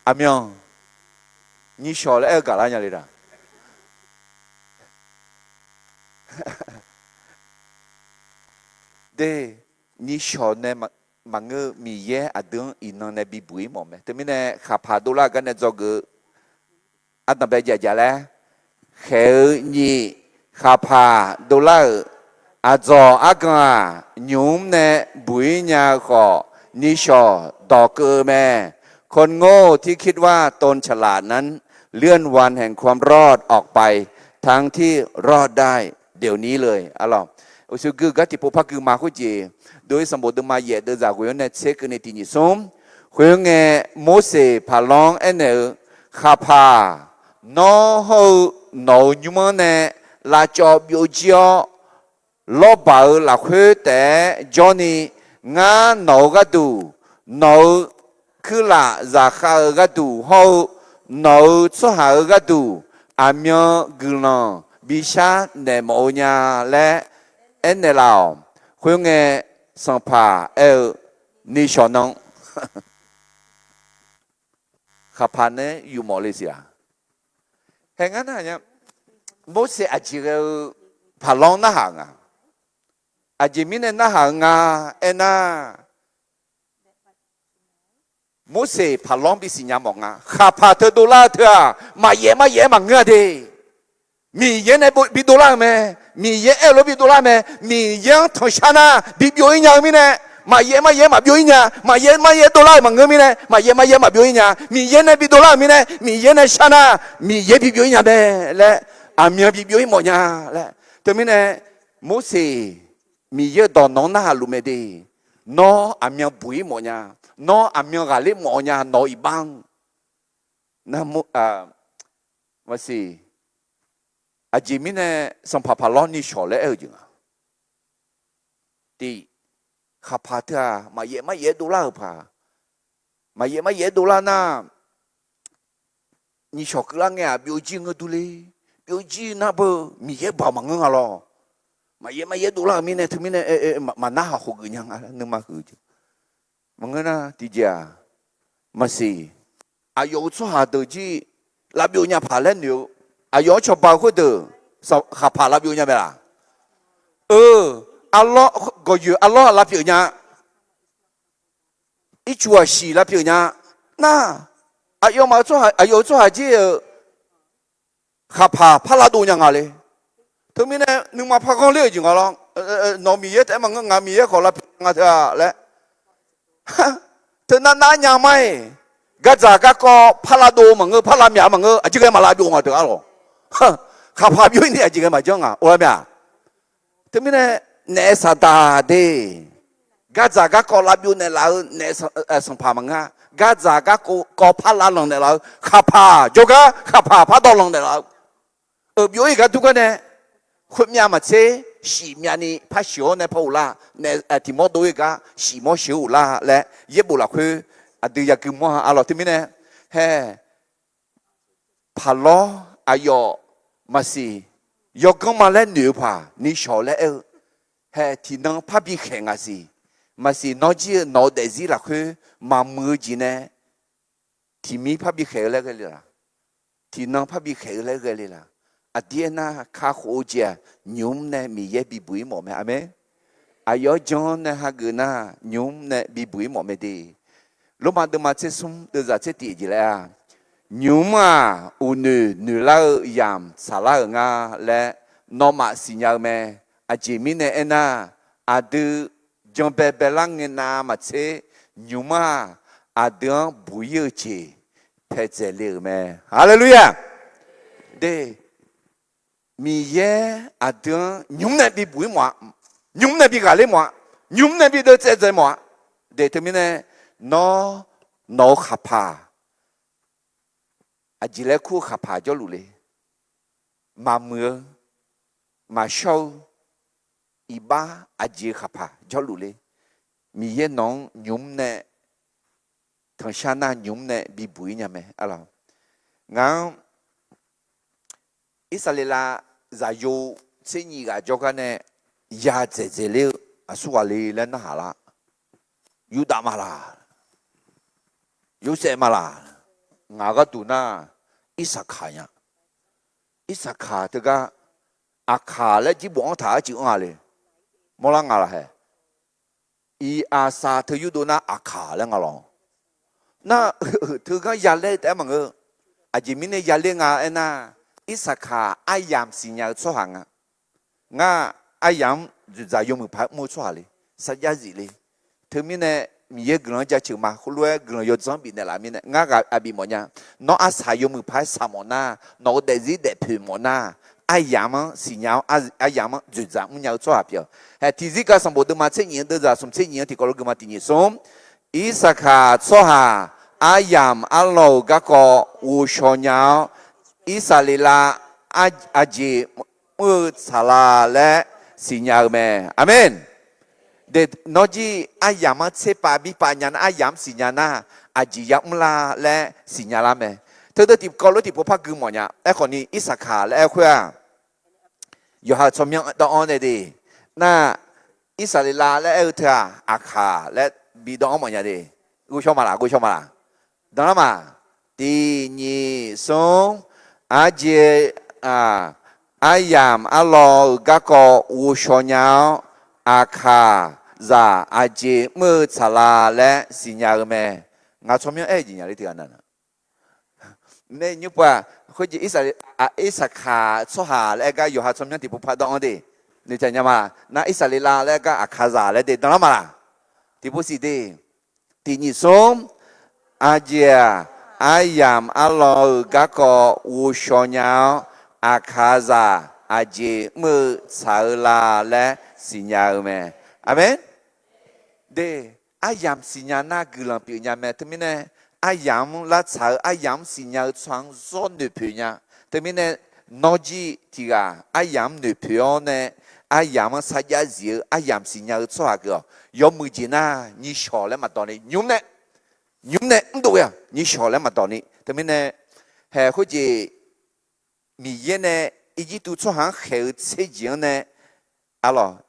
Aqmyan, nishawq laer aer-eu gaqlar nya le laq? De, nishawq nae maqngeur-eu Miqyaer aqdui-anr iqnan nae bibuq-ir mawf mae. Teumirnae khaqpaq dovlar-euq gar nae dzawgeuf-eu ardanqbae jaqjaq laer, khaeq-eu nyiq, khaqpaq dovlar-euq aqdzawq argan-aq, nymq-mr nae buq-ir nya-eu khawf, nishawq dawq keuv-eu mae. คนโง่ที่คิดว่าตนฉลาดนั้น เลื่อนวันแห่งความรอดออกไป ทั้งที่รอดได้เดี๋ยวนี้เลย Uqshoe gui-eu gar tiqpov par gui ma khoerjeq, dov-ir sanqbof deuvma yaef deuvzaq ghoe-anr nae tser keuvni tiq nyiq smr. Khoerngae, Morseq Paqlanr aernaeq-eu, Khaqpaq, nawr hawr-eu nawq-euq nymr-anr nae lavcawv byovjir-awr, lawrbaq-euq lafkhoer taef-aer jawrni, ngar nawq-euq gharduq, nawq-euq kuirlaf zaqkhav-eu gharduq hawr-eu nawq-euq tsawrhaq-euq gharduq aqmyan guiqlanq bishar naeq mawf-eu nya laer aernaeq laf-awq. Khoerngae, sanqpaq aer-eu, nishawq nan khaqpaq nae yufmawf le siq-aq. Hae ngar nar-aq nya, Morseq aqjeq ghae-eu Paqlanr narhaq-euq nga. Aqjeq mirnae narhaq-eu nga aernar, Morseq Paqlanr bisiq nya mawf nga. Khaqpaq teu dovlar-eu teu-aq, maqyaef maryaef-aer maqngeur-a de. Miqyaer nae bidovlar-euq mae. Miqyaer aer-eu lof bidovlar mae. Miqyaer-anr tanqshar nar bibyov-ir nya-eu mirnae, maqyaef maryaef-aer maqbyov-ir nya. Maqyaef maryaef-aer dovlar-euq maqngeur mirnae, maqyaef maryaef-aer maqbyov-ir nya. Miqyaer nae bidovlar-euq mirnae, Miqyaer nae shar nar, Miqyaer bibyov-ir nya mae laer, aqmyan bibyov-ir mawf nya laer. Teumirnae, Morseq, Miqyaer-euq dawq nawq-anr narhaq luf mae de. Nawr aqmyan buq-ir mawf nya. Nawr aqmyan ghaqler mawf-eu nya, nawq-euq iqbax-anr. Maqsiq, aqjeq mirnae sanqpaq Paqlanr nishawq laer aer-eu jeq nga. Tiq, khaqpaq teu-aq maqyaef maryaef-aer dovlar-euq paq. Maqyaef maryaef-aer dovlar nar, nyiqshawq keuvlar ngae-aq byovjir ngeur durler. Byovjir nar beu Miqyaer baoq maqngeur nga lawr. Maqyaef maryaef-aer dovlar-euq mirnae teumirnae maqnarhaq khofgeuf nya nga laer nuima huiq jeq. Maqngeur nar tiqjeq-aq, maqsiq, aqyawf-euq tsawrhaq deuq jir lavbyov nya paq laer noeq-eu, aqyawf-anr cawba-eu khoerdeuq khaqpaq lavbyov nya mae laq? Eu, arlawr, gawqyoeq arlawr-aq lavpyeuf nya. Ircuf-aq shiq lavpyeuf nya. Nar, aqyawfmaf-euq tsawrhaq, aqyawf-euq tsawrhaq jir-euq khaqpaq parlar dov nya nga le. Teumirnae nuima par ghanr ler-euq jeq nga lawr. Nawq Miqyaer taef-aer maqngeur, ngaq Miqyaer khawf lavpyeuf nga teu-a laer. Teunar nar nya mar-iq, gardzaq garkawv parlar dov maqngeur, parlar myaq maqngeur, aqjeq ghae maqlav byov nga teu-a lawq. Khaqpaq byov-ir ni aqjeq ghae maqjanr nga or-a mae-aq. Teumirnae naef saqdaq de, gardzaq garkawv lavbyov naeqlaf-eu naef sanqpaq maqngeur-a. Gardzaq garkawv parlar lanq naeqlaf-eu khaqpaq jawrgar khaqpaq pardawq lanq naeqlaf-eu, euq byov-ir gar dur gar nae, khoermyav maqtser, shif myavni par sheuq-awr nae par ghoflar, naef tiq mawr dov-ir gar shif mawr sheuq-awr ghoflar laer yaerbof lafkhoer aqdui yagui mawr-a. Arlawq teumirnae, hae, Paqlawr aqyawf maqsiq, yawganr ma laer noeq-eu paq nishawq laer aer-eu, hae tiqnan parbi khaeq ngaq siq. Maqsiq nawr jir-eu nawq-eu daefzir lafkhoer maqmuiq-eu jeq nae tiqmir parbi khaeq-eu laer ghae le laq? Tiqnan parbi khaeq-eu laer ghae le laq? Aqdir aernar, kakhof-eu jeq-aq, nymq-mr nae Miqyaer bibuq-ir mawf mae. Aqmeq. Aqyawf-anr jan-anr nae hageuf nar, nymq-mr nae bibuq-ir mawf mae de. Lormav deuvma tser smr deuvzaq tser tiq jeq laer-aq, nymq-mr-aq, uqnoeq noeqlar-eu yamq tsaqlar-euq nga laer nawmaf siqnya-eu mae. Aqjeq mirnae aernar, aqdui janbae baelar ngae navmaqtser, nymq-mr-aq, aqdui-anr buq-ir-eu jeq paedzaeq le-euq mae. Haleluya! De, Miqyaer aqdui-anr nymq-mr nae bibuq-ir mawf-a, nymq-mr nae bi ghaqler mawf-a, nymq-mr nae bi deuvtsaev dzae mawf-a. De, teumirnae nawr, nawq-eu khaqpaq, aqjeq laer kur-eu khaqpaq jawrluf le, maqmuiq-eu, maqshawr-eu iqbax aqjeq khaqpaq jawrluf le. Miqyaer nawq-anr nymq-mr nae, tanqshar nar nymq-mr nae bibuq-ir nya mae. Ngaq-anr Irsaqleqlav zaqyo tser nyiq ghaq jawrgar nae ya dzaeqdzaeq ler-eu aqsur ghaq le laer narhaq lar. Yurdav maqlaq, Yorsaev maqlaq, ngaq gharduq nar Irsaqkaq nya. Irsaqkaq teugar Aqkaq laer jirbof-anr taq-aer ciq anr-a le. Mawrlar nga laq hae. Iq aqsaq teu yurdov nar Aqkaq laer nga lawq. Nar teugar yalaer-eu taef-aer maqngeur. Aqjeq mirnae yalaer nga aernar, Irsaqkaq aryamq siqnya-eu tsawrhaq nga. Ngar aryamq-anr dzoeqdzaq yawmuiq paq-aer mr-eu tsawrhaq le, sarjax zif le. Teumirnae Miqyaer guiqlanq-anr jaceuq ma, khoerlof-aer guiqlanq yawdzanr bifnaeq laf mirnae ngar ghaq aqbif mawfnya. Nawr arsaq yawmuiq paq-aer saq mawf nar, nawq-euq daefzir daefpoeq mawf nar, aryamq-anr siqnya-awr, aryamq-anr dzoeqdzaq mrnya-eu tsawrhaq pyeuf-awq. Hae, tiqzir kav sanqbof deuvma tser nyiq-anr deuvzaq smq tser nyiq-anr tiqkawv lof geufma tiq nyiq smr. Irsaqkaq tsawrhaq aryamq arlawq-euq garkawv ghovshaw nya-awr, Irsaqleqlav aqjeq mr-eu tsaqlaq laer siqnya-eu mae. Aqmeq. De, nawr jir aryamq-anr tserpav birpav nya nar, aryamq-anr siqnya nar, aqjeq yamr lar laer siqnya lar mae. Teudeuq tiqkawv lof tiqpov par gui mawfnya. Aerkhawf ni Irsaqkaq laer aer-eu khoer-aq, yawqha-euq tsawrmyanr dawv-anr nae de. Nar, Irsaqleqlav laer aer-eu teu-aq, Aqkaq laer bi dawv-anr mawfnya de. Ghovshaw maqlaq, ghovshaw maqlaq. Danlar ma. Tiq nyiq smr. Aqjeq, aryamq arlawq-euq garkawv ghovshaw nya-awr, Aqkaqzaq aqjeq mr-eu tsaqlaq laer siqnya-eu mae. Ngaq tsawrmyanr aer-eu jeq nya le tiq ghaq na. Nae nymr pov-aq, khoerjeq Irsaqleq, Irsaqkaq tsawrhaq laer aer gar yawqha tsawrmyanr tiqpov par dawv-anr de. Noeqtaq nya ma. Nar Irsaqleqlav laer aer gar Aqkaqzaq laer de danlar ma laq. Tiqpov siq de. Tiq nyiq smr. Aqjeq-aq, aryamq arlawq-euq garkawv ghovshaw nya-awr, Aqkaqzaq aqjeq mr-eu tsaq-eu la laer siqnya-eu mae. Aqmeq. De, aryamq siqnya nar guiqlanq pyeuf nya mae. Teumirnae aryamq-anr lavtsaq-eu, aryamq-anr siqnya-eu tsawrhaq-anr zawr noeqpoeq nya. Teumirnae nawr jir tiq ghaq aryamq-anr noeqpoeq-awr nae, aryamq-anr sarjax zif-eu aryamq siqnya-eu tsawrhaq geuf-awq. Yawmuiq jeq nar nyiq shawq laer maqdawq ni, nymr nae, nymr nae mrdov-a nyiq shawq laer maqdawq ni. Teumirnae, hae khoerjeq Miqyaer nae Irjirtuv tsawrhaq-anr khaeq-eu tser jeq-anr nae, arlawq,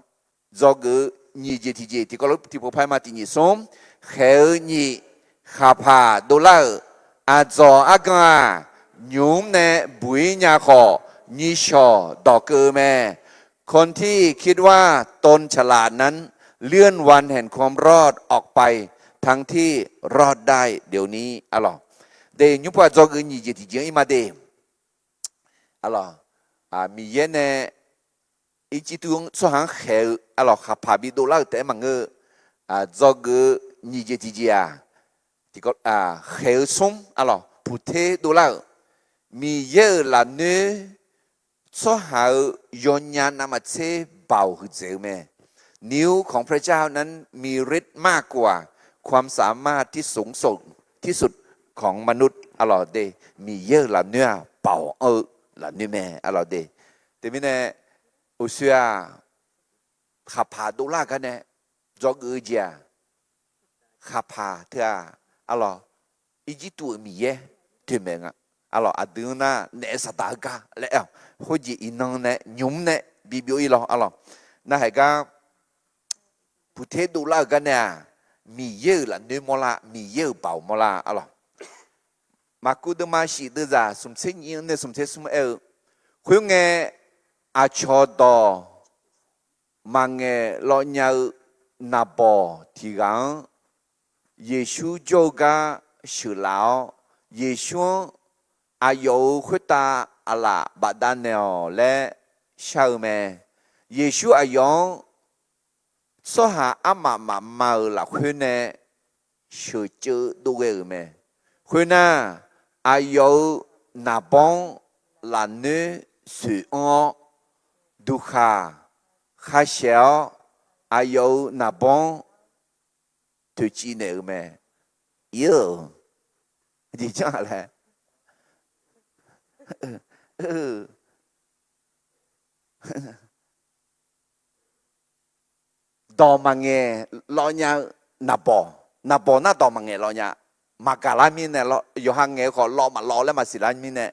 dzawgeuf-eu nyiq jeq tiqjeq tiqkawv lof tiqpov par-aer ma. Tiq nyiq smr. Khaeq-eu nyiq, khaqpaq dovlar-euq aqdzawq argan-aq, nymq-mr nae buq-ir nya khawf, nyiq shawq dawq keuv-eu mae. คนที่คิดว่าตนฉลาดนั้น เลื่อนวันแห่งความรอดออกไป ทั้งที่รอดได้เดี๋ยวนี้ arlawq. De, nymr pov-aq dzawgeuf-eu nyiq jeq tiqjeq-anr ir ma de. Arlawq, Miqyaer nae Irjirtuv tsawrhaq-anr khaeq-eu, arlawq, khaqpaq bi dovlar-euq taef-aer maqngeur-eu, dzawgeuf-eu nyiq jeq tiqjeq-aq, khaeq-eu smr, arlawq, puqter dovlar-euq, Miqyaer-euq lafnoer tsawrhaq-euq yawnya navmaqtser baoq huiqdzaeq-eu mae. นิ้วของพระเจ้านั้นมีฤทธิ์มากกว่าความสามารถที่สูงสุดของมนุษย์ arlawq de. Miqyaer-euq lafnoer-aq baoq anr-eu lafnoer mae, arlawq de. Teumirnae uqshoe-aq, khaqpaq dovlar-eu gar nae dzawgeuf-eu jeq-aq, khaqpaq teu-aq, arlawq, Irjirtuv-euq miqyaer toeqmaeq nga. Arlawq, aqdui-anr nar naef saqdaq-eu gar laer aer-awq. Khoerjeq iqnan nae nymq-mr nae bi byov-ir lawr, arlawq. Narhaq gar puqter dovlar-euq gar nae-aq, Miqyaer-euq lafnoer mawrlar, Miqyaer-euq baoq mawrlar, arlawq. Maqkuv deuvma shif deuvzaq smqtser nyiq-anr nae smqtser smr aer-eu, khoerngae, aqcawq dawq maqngaeq lawv nya-eu naqbawq tiq ghaq-anr Yeqsur jawr-eu gar sheuqlaf-awr, Yeqsur-anr aqyawf-euq khoertav aqlaf bafdav naeq-awq laer shar-eu mae. Yeqsur aqyawf-anr tsawrhaq armaf mafma-euq lafkhoer nae sheuqceuv dov ghae-euq mae. Khoernar, aqyawf-euq naqbawr-anr lafnoer soeq anr-awr, duqkhaq khashaeq-awr, aqyawf-euq naqbawr-anr toeqciv naeq-euq mae. Iq-eu jeq janr-aq laer, dawq maqngaeq lawv nya-eu naqbawq, naqbawq nar dawq maqngaeq lawv nya. Maqgaq lar mirnae, yawqha ngaeq-eu khawf lawv maqlawv laer maqsiq lar mirnae,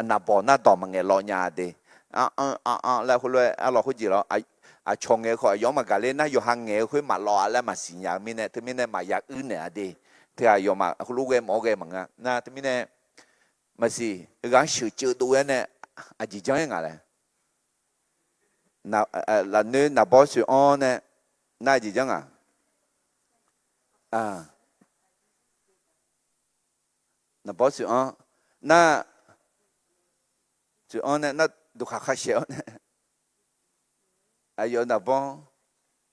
naqbawq nar dawq maqngaeq lawv nya-a de. Laer heulof-aer arlawq khoerjeq lawr, aqcawq ngaeq-eu khawf aqyawf-anr maqgaq ler nar yawqha ngaeq-eu khoer maqlawv-a laer maqsiq nya-eu mirnae, teumirnae maqya uir naeq-a de. Teu aqyawfmaf heulof ghae mawf-awr ghae maqngeur nar teumirnae maqsiq, heughaq-anr sheuqceuv dov-aer nae aqjeq janr-aer ngaq laer. Lafnoer naqbawr soeq-anr nae nar aqjeq janr ngaq. Naqbawr soeq-anr nar, soeq-anr nae nar duqkhaq khaqshaeq-awr nae aqyawf naqbawr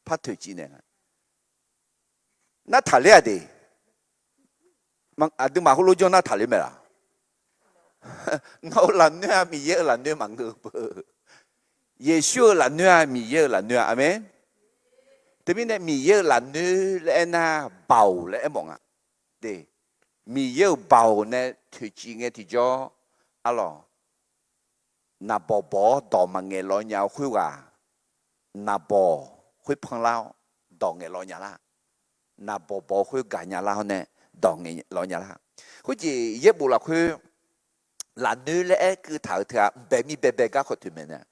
par toeqciv naeq nga. Nar taqler-aq de. Aqduimaf heulof janr nar taqler mae laq? Nawq-euq lafnoer-aq Miqyaer-euq lafnoer maqngeur-eu beu. Yeqsur-euq lafnoer-aq Miqyaer-euq lafnoer-a. Aqmeq. Teumirnae Miqyaer-euq lafnoer laer aernar baoq laer aermawf nga. De, Miqyaer-euq baoq nae toeqciv ngae tiqjawr, arlawq, naqbawq bawq-awr dawq maqngaeq lawv nya-eu khoerghaq, naqbawq khoer panlar-awr dawq ngaeq lawv nya lar. Naqbawq bawq-eu khoer gaqnya lar-awr nae dawq ngaeq lawv nya lar. Khoerjeq yaerbof lafkhoer lafnoer laer aer keuv taq-euq teu-aq, mqbae mir baebae gar khawf toeq mae nae,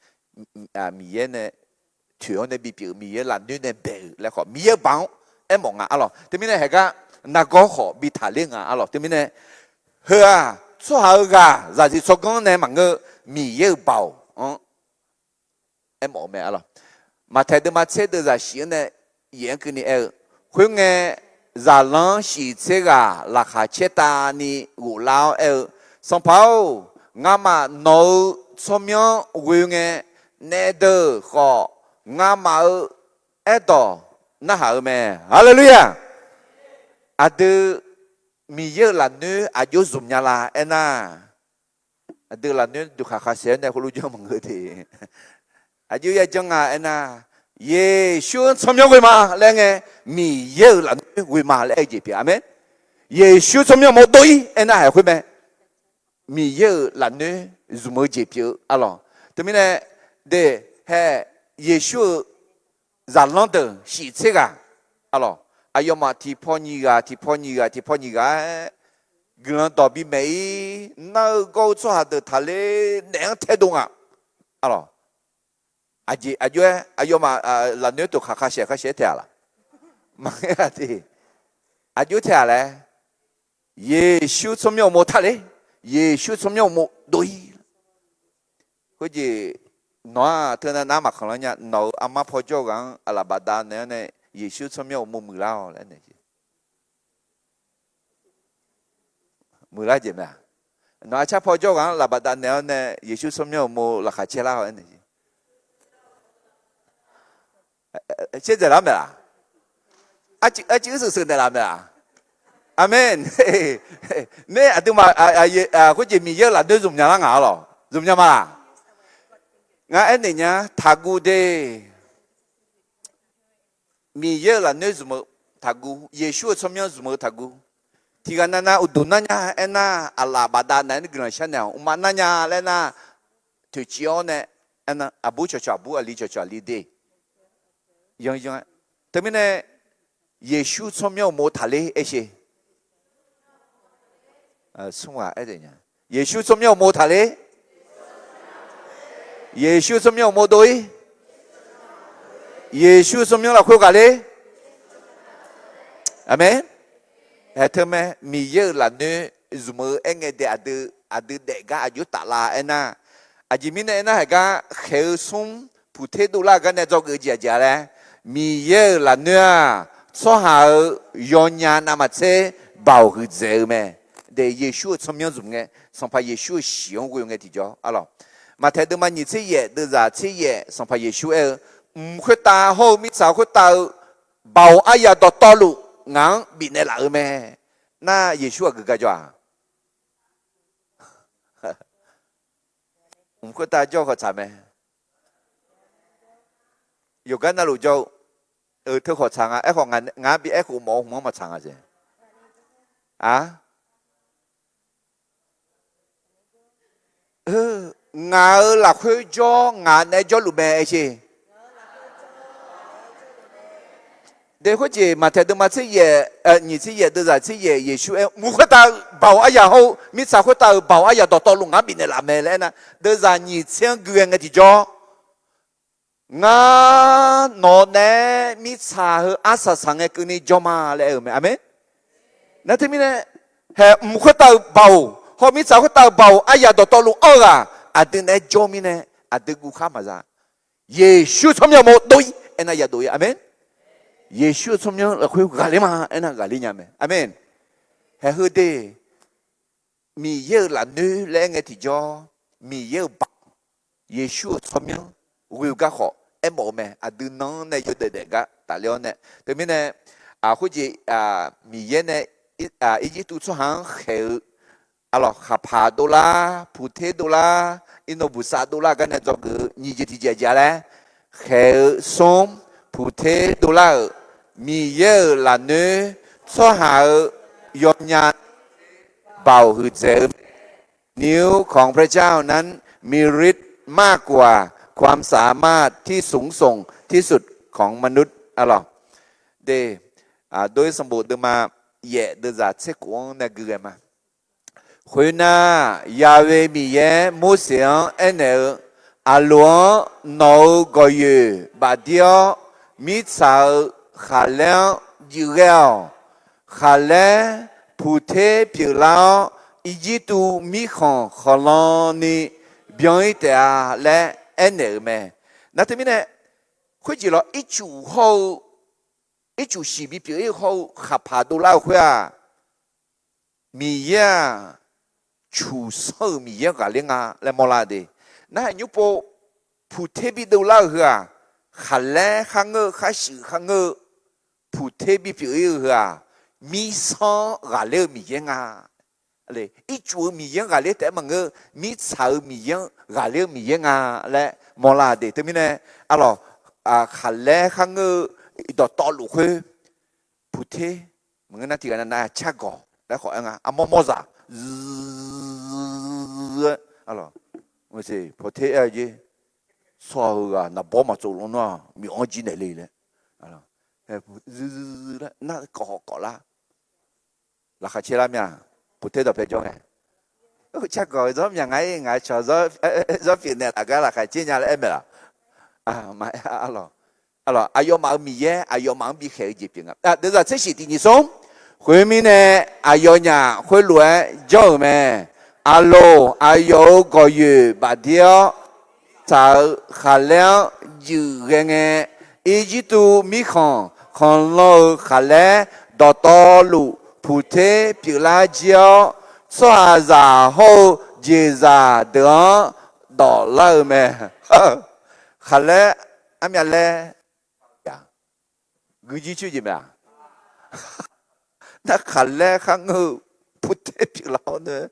Miqyaer nae toeq-awr nae bipyeuf-eu Miqyaer lafnoer nae bae-euq laer khawf Miqyaer-euq baoq-anr aermawf nga arlawq. Teumirnae haeqgar nargawr khawf bi taqler nga arlawq. Teumirnae heu-aq tsawrhaq-eu ghaq zaqsiq tsawrganr nae maqngeur-eu Miqyaer-euq baoq-anr aermawf-eu mae arlawq. Maqtaeq deuvma tser deuv zaqsiq-anr nae yaef-anr keuvni aer-eu, khoerngae zaqlanr shiq tser ghaq laqkhaq caer tavni ghoflar-awr aer-eu, Sanqpaq-or, ngamaf nawq-euq tsawrmyanr ghoe ngae, naef deuq khawf ngamaf-euq aerdawq narhaq-eu mae. Haleluya! Aqdui Miqyaer-euq lafnoer aqjox zmq nya la aernar, aqdui lafnoer duqkhaq khaqshaeq-awr nae heulof janr maqngeur de. Aqjox yajanr nga aernar, Yeqsur-anr tsawrmyanr ghoe ma laer ngae, Miqyaer-euq lafnoer ghoe ma laer aer-eu jeq pyeuf. Aqmeq. Yeqsur tsawrmyanr mawr dov-ir aernar haeq khoer mae. Miqyaer-euq lafnoer zmq-eu jeq pyeuf-eu arlawq. Teumirnae de, hae, Yeqsur-euq zaqlanr deuq shiq tser ghaq arlawq, aqyawfmaf tiqpaw nyiq ghaq tiqpaw nyiq ghaq tiqpaw nyiq ghaq-aer guiqlanq dawq bimaeq-ir nar-eu gawr-eu tsawrhaq deuq taqler naeq-anr taedov nga arlawq. Aqjeq aqjox-aer aqyawfmaf lafnoer teuq khaq khaqshaeq khaqshaeq taeq-a laq? Maqngeur-a de. Aqjox taeq-a laer, Yeqsur tsawrmyanr uqmov taqler, Yeqsur tsawrmyanr uqmov dov-ir. Khoerjeq nawq-aq teunav nar maqkhanqlanr nya. Nawq-euq armar pawjawr-eu ghaq-anr aqlaf bafdav naeq-awr nae Yeqsur tsawrmyanr uqmov muiqlar-awq laer naeq-eu jeq. Muiqlar jeq mae-a? Nawq-euq arcar pawjawr ghaq-anr aqlaf bafdav naeq-awr nae Yeqsur tsawrmyanr uqmov laqkhaq caer lar-awq aer naeq-eu jeq. Caerdzaeq lar mae-aq? Arcuiv uirseuq seuq naeqlaf mae-aq? Aqmeq. Nar aqduimaf khoerjeq Miqyaer-euq lafnoer zmq nya lar ngaq arlawq? Zmq nya ma laq? Ngar aernaeq nya, taqguv de. Miqyaer-euq lafnoer zmq-eu taqguv, Yeqsur-euq tsawrmyanr zmq-eu taqguv. Tiqghaq navnav uqduq nar nya aernar, aqlaf bafdav nav-aer guiqlanq sharnaeq-awq. Mqmaq nar nya laer nar, toeqciv-awr nae, aqbur cawqcawq aqbur, aqli cawqcawq aqli de. Yanyan-aer. Teumirnae, Yeqsur tsawrmyanr uqmov taqler aer sher. Smr ghaq aer taef nya. Yeqsur tsawrmyanr uqmov taqler. Yeqsur tsawrmyanr uqmov dov-ir. Yeqsur tsawrmyanr lafkhoer ghaqler. Aqmeq. Aer teu mae, Miqyaer-euq lafnoer zmq-eu aerngae dae aqdui, aqdui daef gar aqjox taflar aernar, aqjeq mirnae aernar, haiq gar khaeq-eu smr puqter dovlar-eu gar nae dzawgeuf-eu jeq aqjeq-a laer, Miqyaer-euq lafnoer-aq, tsawrhaq-euq yawnya navmaqtser baoq huiqdzaeq-eu mae. De, Yeqsur-euq tsawrmyanr zmq ngae, Sanqpaq Yeqsur-euq shiq-anr ghoe ngae tiqjawr arlawq. Maqtaeq deuvma nyiq tser yaef, deuvzaq tser yaef, Sanqpaq Yeqsur aer-eu, mq khoertav hawr-eu mirtsaq khoertav-eu baoq aryaq dawqtawvluf ngaq-anr bifnaeq laf-eu mae. Nar Yeqsur aqgeu gar jawr-aq? Mq khoertav jawr-eu khawf tsaq mae. Yawqgar navluf jawr-eu, eu, teu khawf tsaq nga. Aerkhawf, ngaq-anr bi aerkhof mawf-eu hmq-anr maqtsaq nga jeq. Aq, ngaq-euq lafkhoer jawr, ngaq naeq-aer jawrluf mae aer sher. De khoerjeq Maqtaeq deuvma tser yaef, nyiq tser yaef deuvzaq tser yaef Yeqsur aer, mq khoertav-eu baoq aryaq hawr-eu mirtsaq khoertav-euq baoq aryaq dawqtawvluf ngaq-anr bifnaeq laf mae laer aernar, deuvzaq nyiq tser-anr gui ghae ngae tiqjawr, ngar nawq-eu naeq-aer mirtsaq heu arsaq saq ngae keuvni jawr ma laer aer-eu mae. Aqmeq. Nar teumirnae, haeq mq khoertav-euq baoq hawr mirtsaq khoertav-euq baoq aryaq dawqtawvluf anr-eu ghaq aqdui naeq-aer jawr mirnae, aqdui guv khar maqza. Yeqsur tsawrmyanr mawr dov-ir aernar ya dov-ir. Aqmeq. Yeqsur-eu tsawrmyanr lafkhoer ghaqler ma aernar ghaqler nya mae. Aqmeq. Haeq heu de, Miqyaer-euq lafnoer laer aer ngae tiqjawr, Miqyaer-euq baoq, Yeqsur-euq tsawrmyanr ghoe-eu gar khawf aermawf-eu mae. Aqdui nan-anr nae yawdaef daef gar tafler-awr nae, teumirnae, khoerjeq, Miqyaer nae Irjirtuv tsawrhaq-anr khaeq-eu, aqlawq, khaqpaq dovlar, puqter dovlar, irnov buqsav dovlar gar nae dzawgeuf-eu nyiq jeq tiqjeq aqjeq-a laer, khaeq-eu smr, puqter dovlar-euq, Miqyaer-euq lafnoer, tsawrhaq-euq yawnya baoq huiqdzaeq-eu mae. เหนียวของพระเจ้านั้นมีฤทธิ์มากกว่า ความสามารถที่สูงส่งที่สุดของมนุษย์ aqlawq. De, Dov-ir sanqbof deuvma yaef deuvzaq tser khof-anr nae gui ghae ma. Khoernar, Yaqve Miqyaer Morseq-anr aernaeq-eu, Aqloq-anr nawq-euq gawqyoeq bafdir-awr, mirtsaq-euq khaqlaer-anr juif ghae-awq. Khaqlaer puqter pyeuflar-awr, Irjirtuv mirkhanq khanqlan ni byan-ir taef-a laer aernaeq-euq mae. Nar teumirnae, khoerjeq lawr ircuf hawr-eu, ircuf shiq bipyeuf-ir-eu hawr-eu khaqpaq dovlar-euq khoer-aq, Miqyaer-aq, cuqsanr-euq Miqyaer ghaqler nga laer mawrlar de. Nar-aq nymr pov, puqter bidov lar-euq heu-aq, khaqlaer kharngeur-eu kharshuif kharngeur-eu puqter bipyeuf-ir-eu heu-aq, mirsanr-anr ghaqler-eu Miqyaer nga. Ircuf-eu Miqyaer-anr ghaqler taef-aer maqngeur, mirtsaq-euq Miqyaer-anr ghaqler-eu Miqyaer nga laer mawrlar de. Teumirnae, aqlawq, khaqlaer kharngeur-eu dawqtawvluf khoer, puqter, maqngeur nar tiqghaq nav nav cargawq laer khawf aer nga, armawr mawrzaq, puqter aer-eu jeq, tsawrhaq heughaq naqbawr maqtsov lawr nar-aq, myawf-anr jir naeq le laer, laer nar kawv kawv lar. Laqkhaq caer lar mya, puqter dawqpae jawr ngae. Cargawq-eu zawr mya nga-ir, ngaq-eu cawq zawr pyeuf naeq laf gar laqkhaq caer nya laer aer maeq laf. Aqlawq, aqyawfmaf-euq Miqyaer aqyawfmaf-anr bikhaeq-eu jeq pyeuf nga. Deuvzaq tser shiq tiq nyiq smr. Khoermirnae, aqyawfnyaf khoerlof-aer jawr-euq mae. Aqloq, aqyawf-euq gawqyoeq bafdir-awr, tsaq-euq khaqlaer-anr juif ghae ngae, Irjirtuv mirkhanq khanqlan-euq khaqlaer dawqtawvluf puqter pyeuflar jir-awr, tsawrhaqzaq hawr-eu jeqzaq deuq-anr dawqlar-eu mae. Khaqlaer armyav laer guijir coer jeq mae-aq. Nar khaqlaer kharngeur-eu puqter pyeuflar-awr nae,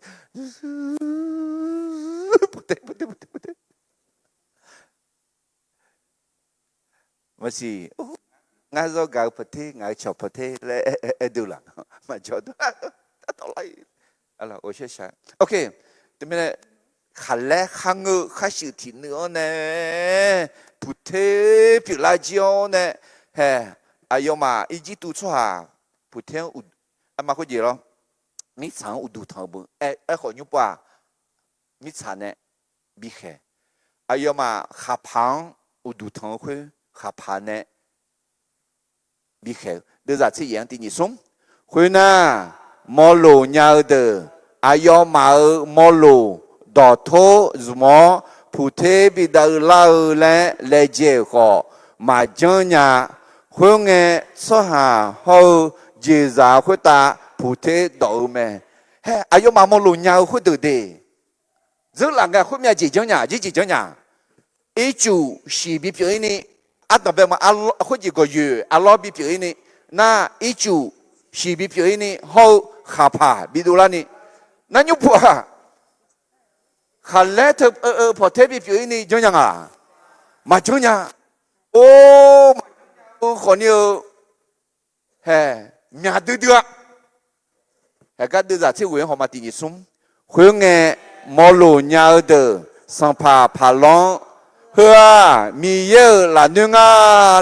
puqter, puqter, puqter, puqter. Maqsiq, ngar zawr gaq-eu pawter, ngaq-eu cawq pawter laer aer deuq laf. Maqjawr deuq, tawvlar-ir. Teumirnae, khaqlaer kharngeur-eu kharshuif tiqnuiv-anr nae, puqter pyeuflar jir-awr nae, hae, aqyawfmaf Irjirtuv tsawrhaq puqter-anr, arma khoerjeq lawr, mirtsaq-anr uqduq tanq-eu beu aerkhawf nymr pov-aq, mirtsaq nae bikhaeq. Aqyawfmaf khaqpaq-anr uqduq tanq-eu khoer khaqpaq nae bikhaeq-eu. Deuvzaq tser yaef-anr tiq nyiq smr. Khoernar, mawrloq nya-eu deuq aqyawfmaf-euq mawrloq dawqtor zmq-awr, puqter bidav lar-eu laer laejae-euq khawf, maqjanr nya. Khoerngae, tsawrhaq hawr-eu jeqzaq khoertav puqter dawq-eu mae. Hae, aqyawfmaf mawrloq nya-eu khoerdeuq de, dzeurlaf ngae khoermyav jeq janrnya, jeq janrnya. Ircuf shiq bipyeuf-ir ni, ardanqbae ma, khoerjeq gawqyoeq arlawr bipyeuf-ir ni, nar ircuf shiq bipyeuf-ir ni hawr-eu khaqpaq bidov larni, nar nymr pov-aq, khaqlaer teu eu pawqter bipyeuf-ir ni janrnya nga. Maqjanr nya. Or, maqjanr nya-eu khawfni-eu, hae, myaq duidui-a. Haegar deuvzaq tser ghoeq-anr hawma tiq nyiq smr. Khoerngae, mawrloq nya-eu deuq sanqpaq paqlawr-anr, Heu-aq, Miqyaer-euq lafnoer nga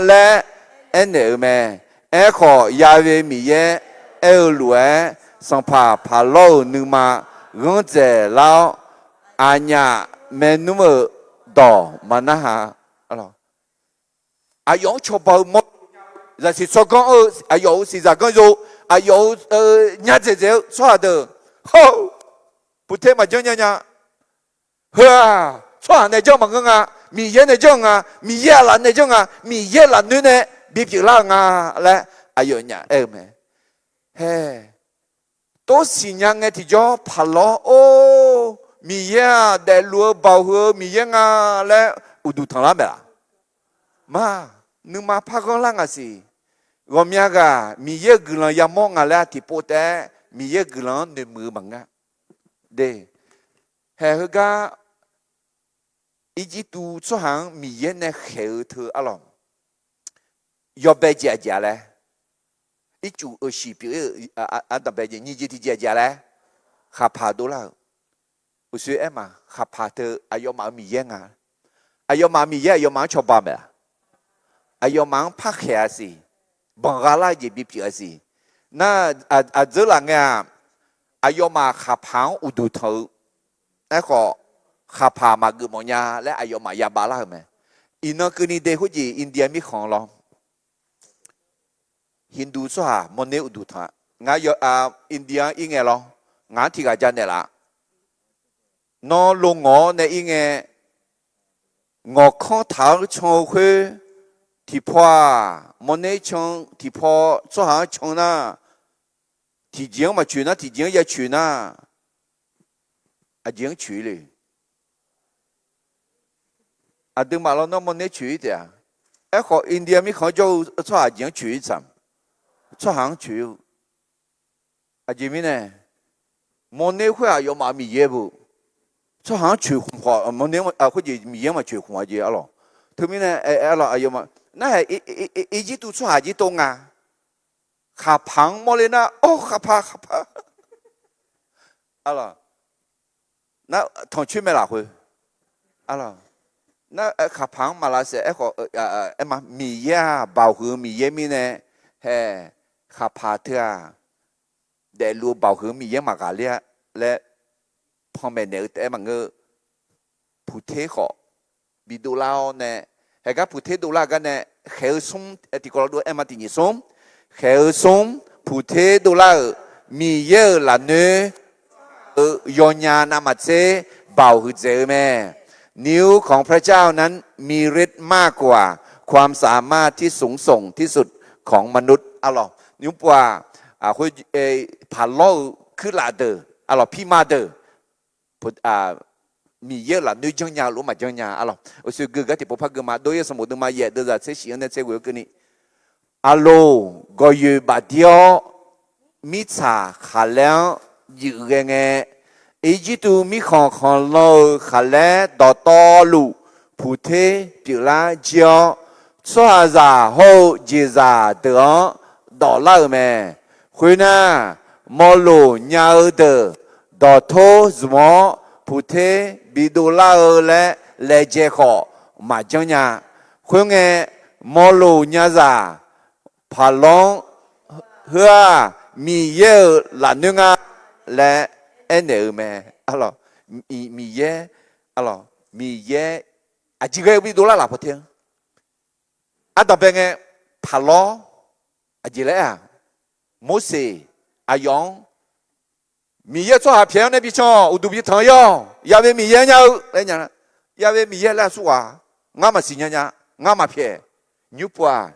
laer aernaeq-eu mae. Aerkhawf, Ya'we Miqyaer aer-eu lof-aer, sanqpaq Paqlawr-euq nuima ghanr dzaeqlar-awr, aqnyaf maernmr-euq dawq maqnar ha. Aqyawf-anr cawba-eu mawr, zaqsiq tsawrganr-eu aqyawf-euq siqzaq ganr yo, aqyawf-euq nyar dzaeqdzaeq-eu tsawrhaq deuq, hawr-eu puqter maqjanr nya nya. Heu-aq, tsawrhaq nae janr maqngeur nga, Miqyaer nae janr-eu nga, Miqyaer aqlaf nae janr nga, Miqyaer lafnoer nae bipyeuf lar-eu nga laer aqyawfnyaf aer-eu mae. Hae, tov siqnya ngae tiqjawr Paqlawr-or, Miqyaer-aq daefluf-eu baoq huiq-eu Miqyaer nga laer uqduq tanqlar mae laf? Ma, nuima par ghanrlar nga siq. Ghawqmya ghaq Miqyaer-euq guiqlanq yamawr nga laer tiqpov taef-aer Miqyaer-euq guiqlanq-anr noeqmuiq-eu maqngeur-a. De, hae heugar Irjirtuv tsawrhaq-anr Miqyaer nae khaeq-eu teu arlawq, yawbae jeq aqjeq-a laer, ircuf-euq shiq pyeuf-ir-euq ardanqbae jeq nyiq jeq tiqjeq aqjeq-a laer, khaqpaq dovlar-euq. Uqshoe aer ma, khaqpaq teu aqyawfmaf-euq Miqyaer nga. Aqyawfmaf-euq Miqyaer aqyawfmaf-anr cawba maeq-a. Aqyawfmaf-anr parkhaeq-a siq. Banqgha lar-eu jeq bipyeuf-a siq. Nar, aqdzeur laf ngae-aq, aqyawfmaf khaqpaq-anr uqduq tanq-eu. Aerkhawf, khaqpaq maqgeuf mawf nya laer aqyawfmaf yabav lar-euq mae. Iqnan keuvni de khoerjeq India mirkhanq lawr, Hindu tsawrhaq mawrner uqduq tanq-a. Ngar, India-anr ir ngae lawr, ngaq-anr tiq ghaq ja naeqlaf. Nawr lo ngawq-awr nae ir ngae, ngawqkanr taq-anr can-eu khoer, tiqpaw-aq mawrner can, tiqpaw tsawrhaq-anr can nar, tiqjeq-anr maqcoeq nar, tiqjeq-anr ya coeq nar, aqjeq-anr coeq le. Aqduimaf lawnmr mawrner coeq-ir taef-a. Aerkhawf, India mirkhanq-anr jawr-eu tsawrhaq aqjeq-anr coeq-ir tsaq, tsawrhaq-anr coeq-eu. Aqjeq mirnae, mawrner khoer aqyawfmaf Miqyaer beu, tsawrhaq-anr coeq khmq khawf, mawrner khoerjeq Miqyaer-anr maqcoeq khmq-a jeq arlawq. Teumirnae, aqyawfmaf narhaq Irjirtuv tsawrhaq jir tov nga. Khaqpaq-anr mawrler nar, or khaqpaq khaqpaq arlawq, nar tanqcoer mae lafkhoer, nar khaqpaq-anr maqlavsaef. Aerkhawf, aer ma, Miqyaer-aq baoq huiq-eu Miqyaer mirnae, hae, khaqpaq teu-aq daefluf-eu baoq huiq-eu Miqyaer maqghaqler-a laer panmaeq naeq-eu taef-aer maqngeur. Puqter khawf bidov lar-awr nae, haegar puqter dovlar-eu gar nae, khaeq-eu smr tiqkawv lar dov-aer ma, tiq nyiq smr, khaeq-eu smr, puqter dovlar-euq Miqyaer-euq lafnoer eu yawnya navmaqtser baoq huiqdzaeq-eu mae. นิ้วของพระเจ้านั้นมีฤทธิ์มากกว่าความสามารถที่สูงส่งที่สุดของมนุษย์ arlawq. Nymrpov-aq, khoer, Paqlawr-eu kuirlaf deuq arlawq, pirma deuq, Miqyaer-euq lafnoer janrnya-eu lof-aer maqjanr nya arlawq. Uqshoe geugar tiqpov par geu ma. Dov-ir sanqbof deuvma yaef deuvzaq tser shif-anr nae tser ghoe-eu keuvni, aqloq gawqyoeq bafdir-awr, mirtsaq khaqlaer-anr juif ghae ngae, Irjirtuv mirkhanq khanqlan-euq khaqlaer dawqtawvluf puqter pyeuflar jir-awr, tsawrhaqzaq hawr-eu jeqzaq deuq-anr dawqlar-euq mae. Khoernar, mawloq nya-eu deuq dawqtor zmq-awr puqter bidov lar-eu laer laejae khawf maqjanr nya. Khoerngae, mawloq nyazaq Paqlawr-anr, Heu-aq, Miqyaer-euq lafnoer nga laer aernaeq-eu mae. Miqyaer, Miqyaer aqjeq ghae-eu bidov lar laf pawter-anr. Ardanqbae ngae, Paqlawr aqjeq laer-aq, Morseq aqyawf-anr Miqyaer tsawrhaq pyaeq-awr nae bican-awq, uqduq bitanq-awq, Ya'we Miqyaer nya-eu laer nya. Ya'we Miqyaer laer aqsur ghaq, ngar maqsiq nya nya, ngar maqpyaeq. Nymrpov-aq,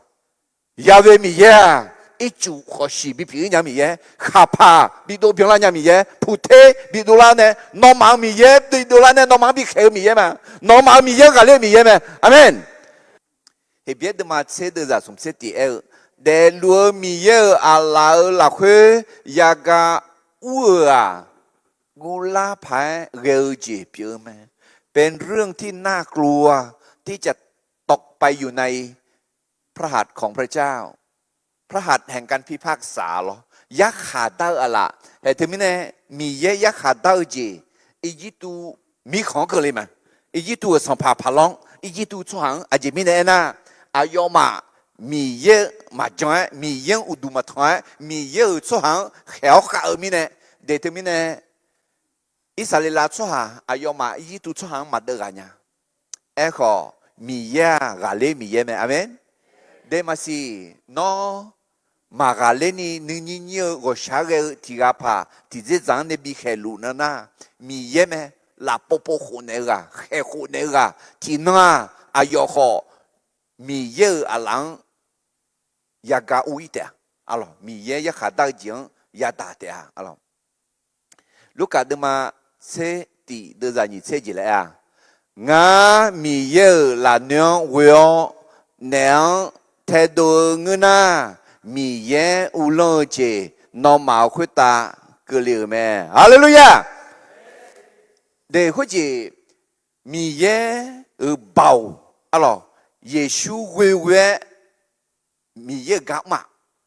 Ya'we Miqyaer-aq, ircuf khawf shiq bipyeuf-ir nya Miqyaer, khaqpaq bidov byanlar nya Miqyaer, puqter bidov lar nae, nawmaf-euq Miqyaer bidov lar nae nawmaf-anr bikhaeq-eu Miqyaer ma. Nawmaf-euq Miqyaer-anr ghaqler-eu Miqyaer mae. Aqmeq. Heqbyaer deuvma tser deuvzaq smq tser tif aer-eu, daefluf-eu Miqyaer-euq aqlaf-euq lafkhoer yagaq ur-euq-aq, guvlar paq-aer ghae-eu jeq pyeuf-eu mae. เป็นเรื่องที่น่ากลัวที่จะตกไปอยู่ในพระหัตถ์ของพระเจ้า พระหัตถ์แห่งการพิพากษา lawr, yarkhaq dar-eu aqlaf. Haeq teumirnae, Miqyaer yarkhaq dar-eu jeq, Irjirtuv mirkhanq-anr keuvle ma. Irjirtuv-euq sanqpaq Paqlawr-anr, Irjirtuv tsawrhaq-anr aqjeq mirnae aernar, aqyawfmaf Miqyaer maqjan-aer, Miqyaer-anr uqduq maqtanq-aer, Miqyaer-euq tsawrhaq-anr khaeq-awr khav-eu mirnae, deuq teumirnae, Irsaqleqlav tsawrhaq aqyawfmaf Irjirtuv tsawrhaq-anr maqdeuv ghaq nya. Aerkhawf, Miqyaer-aq ghaqler Miqyaer mae. Aqmeq. Deuq maqsiq, nawr maqghaqler ni nuinyir nyir-eu ghawqshaq ghae-eu tiq ghaq paq tiqdzerdzaq-anr nae bikhaeq luf nan nar, Miqyaer mae. Lafpov pov khofnaeq-eu ghaq, khaeq khofnaeq-eu ghaq tiqnan-aq, aqyawf khawf Miqyaer-euq aqlaf-anr yagaq ur-ir taef-a. Arlawq, Miqyaer yarkhaq dar-eu jeq-anr yadaq taef-a. Arlawq, Lurkaf deuvma tser tiq deuvzaq nyiq tser jeq laer-a, ngar Miqyaer-euq lafnoer-anr ghoe-awr naef-anr taedov-eu ngeur nar, Miqyaer uvlanr-eu jeq nawmaf-euq khoertav keuvle-euq mae. Haleluya! Deuq khoerjeq, Miqyaer-euq baoq, arlawq, Yeqsur ghoe ghoe-aer Miqyaer-euq gar mr-aq,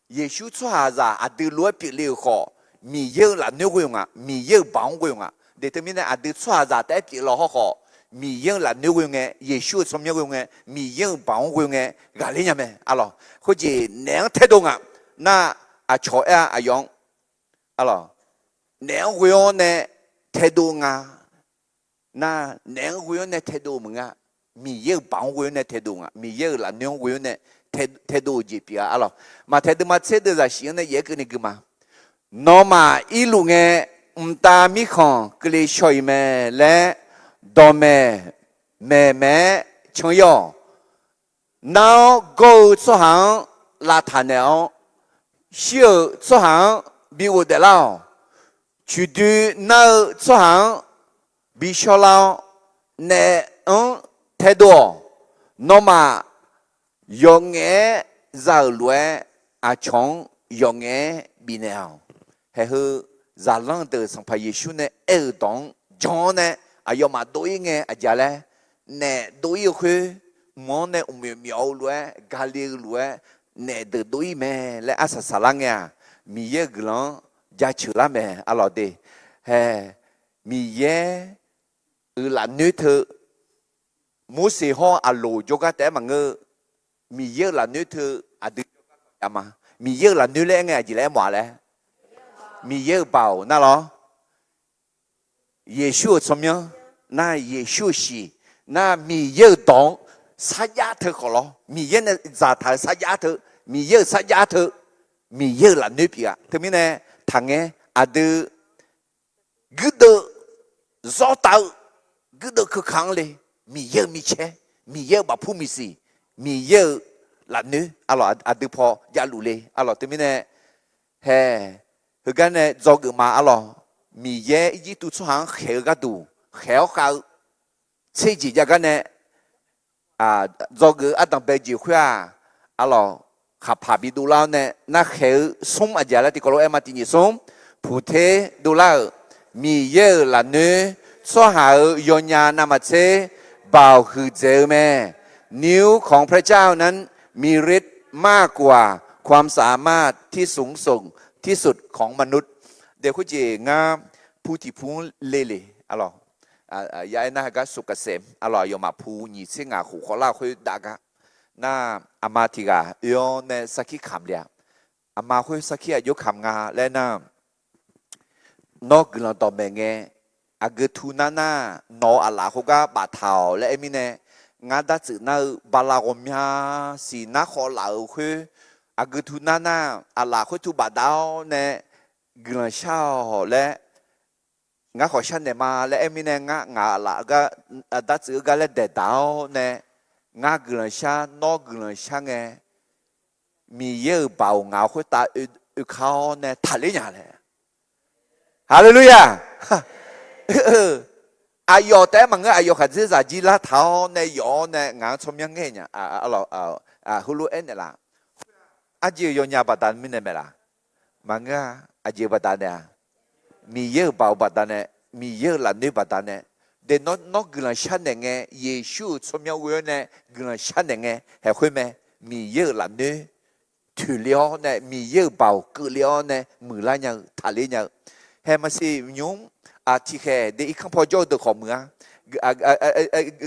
Yeqsur tsawrhaqzaq aqdui lof-aer pyeufle-euq khawf, Miqyaer-euq lafnoer ghoe-eu nga, Miqyaer-euq baoq-anr ghoe-eu nga. Deuq teumirnae aqdui tsawrhaqzaq taef-aer pyeuflar hawrkhawf, Miqyaer-euq lafnoer ghoe ngae, Yeqsur-euq tsawrmyanr ghoe ngae, Miqyaer-euq baoq-anr ghoe ngae ghaqler nya mae. Arlawq, khoerjeq naef-anr taedov nga nar, aqcawq aer-a aqyawf-anr, arlawq, naef-anr ghoe-awr nae taedov nga nar, naef-anr ghoe-awr nae taedov meuq nga. Miqyaer-euq baoq-anr ghoe-awr nae taedov nga. Miqyaer-euq lafnoer-anr ghoe-awr nae taedov-eu jeq pyeuf-a. Arlawq, Maqtaeq deuvma tser deuvzaq shif-anr nae yaef-aer keuvni gui ma. Nawmaf irluf ngae, mqtav mirkhanq keuvle shaw-iq mae laer dawqmaeq maeqmaeq-aer can-ir-awq. Nar-awr gawr-eu tsawrhaq-anr lavtaq naeq-awr, shir-euq tsawrhaq-anr bi ghofdaef lar-awq. Coiqdoi nar-eu tsawrhaq-anr bi shawrlar-awr, naef-anr taedov-awq. Nawmaf yawf ngaef-aer za-euq lof-aer, aqcawq-anr yawf ngaef-aer bifnaeq-awq. Haeq heu zaqlanr deuq Sanqpaq Yeqsur nae aer-euq dawq-anr jan-awr nae, aqyawfmaf dov-ir ngae aqjeq laer, naef dov-ir-eu khoer, mq-anr nae uqmyawf myawf-eu lof-aer, gale-eu lof-aer, naef deuq dov-ir mae laer arsaq saqlar ngae-aq, Miqyaer-euq guiqlanq-anr jaceuq lar mae. Arlawq de, hae, Miqyaer-euq lafnoer teu, Morseq hawr Aqloq jawrgar taef-aer maqngeur-eu, Miqyaer-euq lafnoer teu aqdui jawrgar kawv jav ma. Miqyaer-euq lafnoer laer aer ngae aqjeq laer aermawf-a laer, Miqyaer-euq baoq nar lawr, Yeqsur-euq tsawrmyanr nar, Yeqsur-euq shiq nar, Miqyaer-euq dawq-anr sarjax teu khawf lawr, Miqyaer nae dzaqtaq-euq sarjax teu, Miqyaer-euq sarjax teu, Miqyaer-euq lafnoer pyeuf-a. Teumirnae taqngaer, aqdui guirdeuv zawrtav-eu guirdeuv keuka-anr le, Miqyaer-euq micaer, Miqyaer-euq bafpur miqsiq, Miqyaer-euq lafnoer, arlawq, aqdui paw javluf le. Arlawq, teumirnae hae, heugar nae dzawgeuf ma. Arlawq, Miqyaer Irjirtuv tsawrhaq-anr khaeq-eu gharduq khaeq-awr khav-eu tserjeq jav gar nae, dzawgeuf-eu ardanq bae jeq khoer-aq, arlawq, khaqpaq bidov lar-awr nae narkhaeq-eu smr aqjeq laer tiqkawv lof-aer ma. Tiq nyiq smr, puqter dovlar-euq, Miqyaer-euq lafnoer tsawrhaq-euq yawnya navmaqtser baoq huiqdzaeq-eu mae. นิ้วของพระเจ้านั้นมีฤทธิ์มากกว่าความสามารถที่สูงส่งที่สุดของมนุษย์ Deuq khoerjeq ngar pu tiq pu-anr le le, arlawq, ya aer nar heugar สุกเกษม arlawq, aqyawfmaf pu nyiq tser ngaq khof khawvlar khoer dav gar nar, aqma tiq ghaq oe-awr nae sarkir kamq le-a. Aqma khoer sarkir aqjox kamq nga laer nar, nawr guiqlanq dawqmaeq ngae, aqgeu tu nar nar, nawq-euq aqlaf khoergar baftaq-awq laer aer mirnae, ngar dartsuif nar-eu bala ghawqmya siq nar khawf laf-euq khoer, aqgeu tu nar nar, aqlaf khoer tu bafdav-awr nae guiqlanq shar-awq laer, ngar khawf sharnaeq ma laer aer mirnae, ngar ngaq aqlaf dartsuif-eu gar laer daeqdaq-awr nae, ngar guiqlanq shar, nawr guiqlanq shar ngae, Miqyaer-euq baoq ngaq-euq khoertav oekar-awr nae taqler nya laer. Haleluya! Aqyawf taef-aer maqngeur, aqyawf khaqdzerzaq jir lartaq-awr nae yawf-awr nae ngaq-anr tsawrmyanr ngae nya. Heulof-aer naeqlaf, aqjeq-euq yawnya baqda mirnae maeqlaf? Maqngeur-a. Aqjeq baqda nae-a? Miqyaer-euq baoq baqda nae, Miqyaer-euq lafnoer baqda nae. De nawr, nawr guiqlanq sharnaeq ngae, Yeqsur-euq tsawrmyanr ghoe-awr nae guiqlanq sharnaeq ngae, haeq khoer mae, Miqyaer-euq lafnoer toeqle-awr nae, Miqyaer-euq baoq keuvle-awr nae muiqlar nya-eu, taqler nya-eu. Hae maqsiq nymr, tiqkhaeq de irkanr paw jawr-eu deuq khawf muiq-a.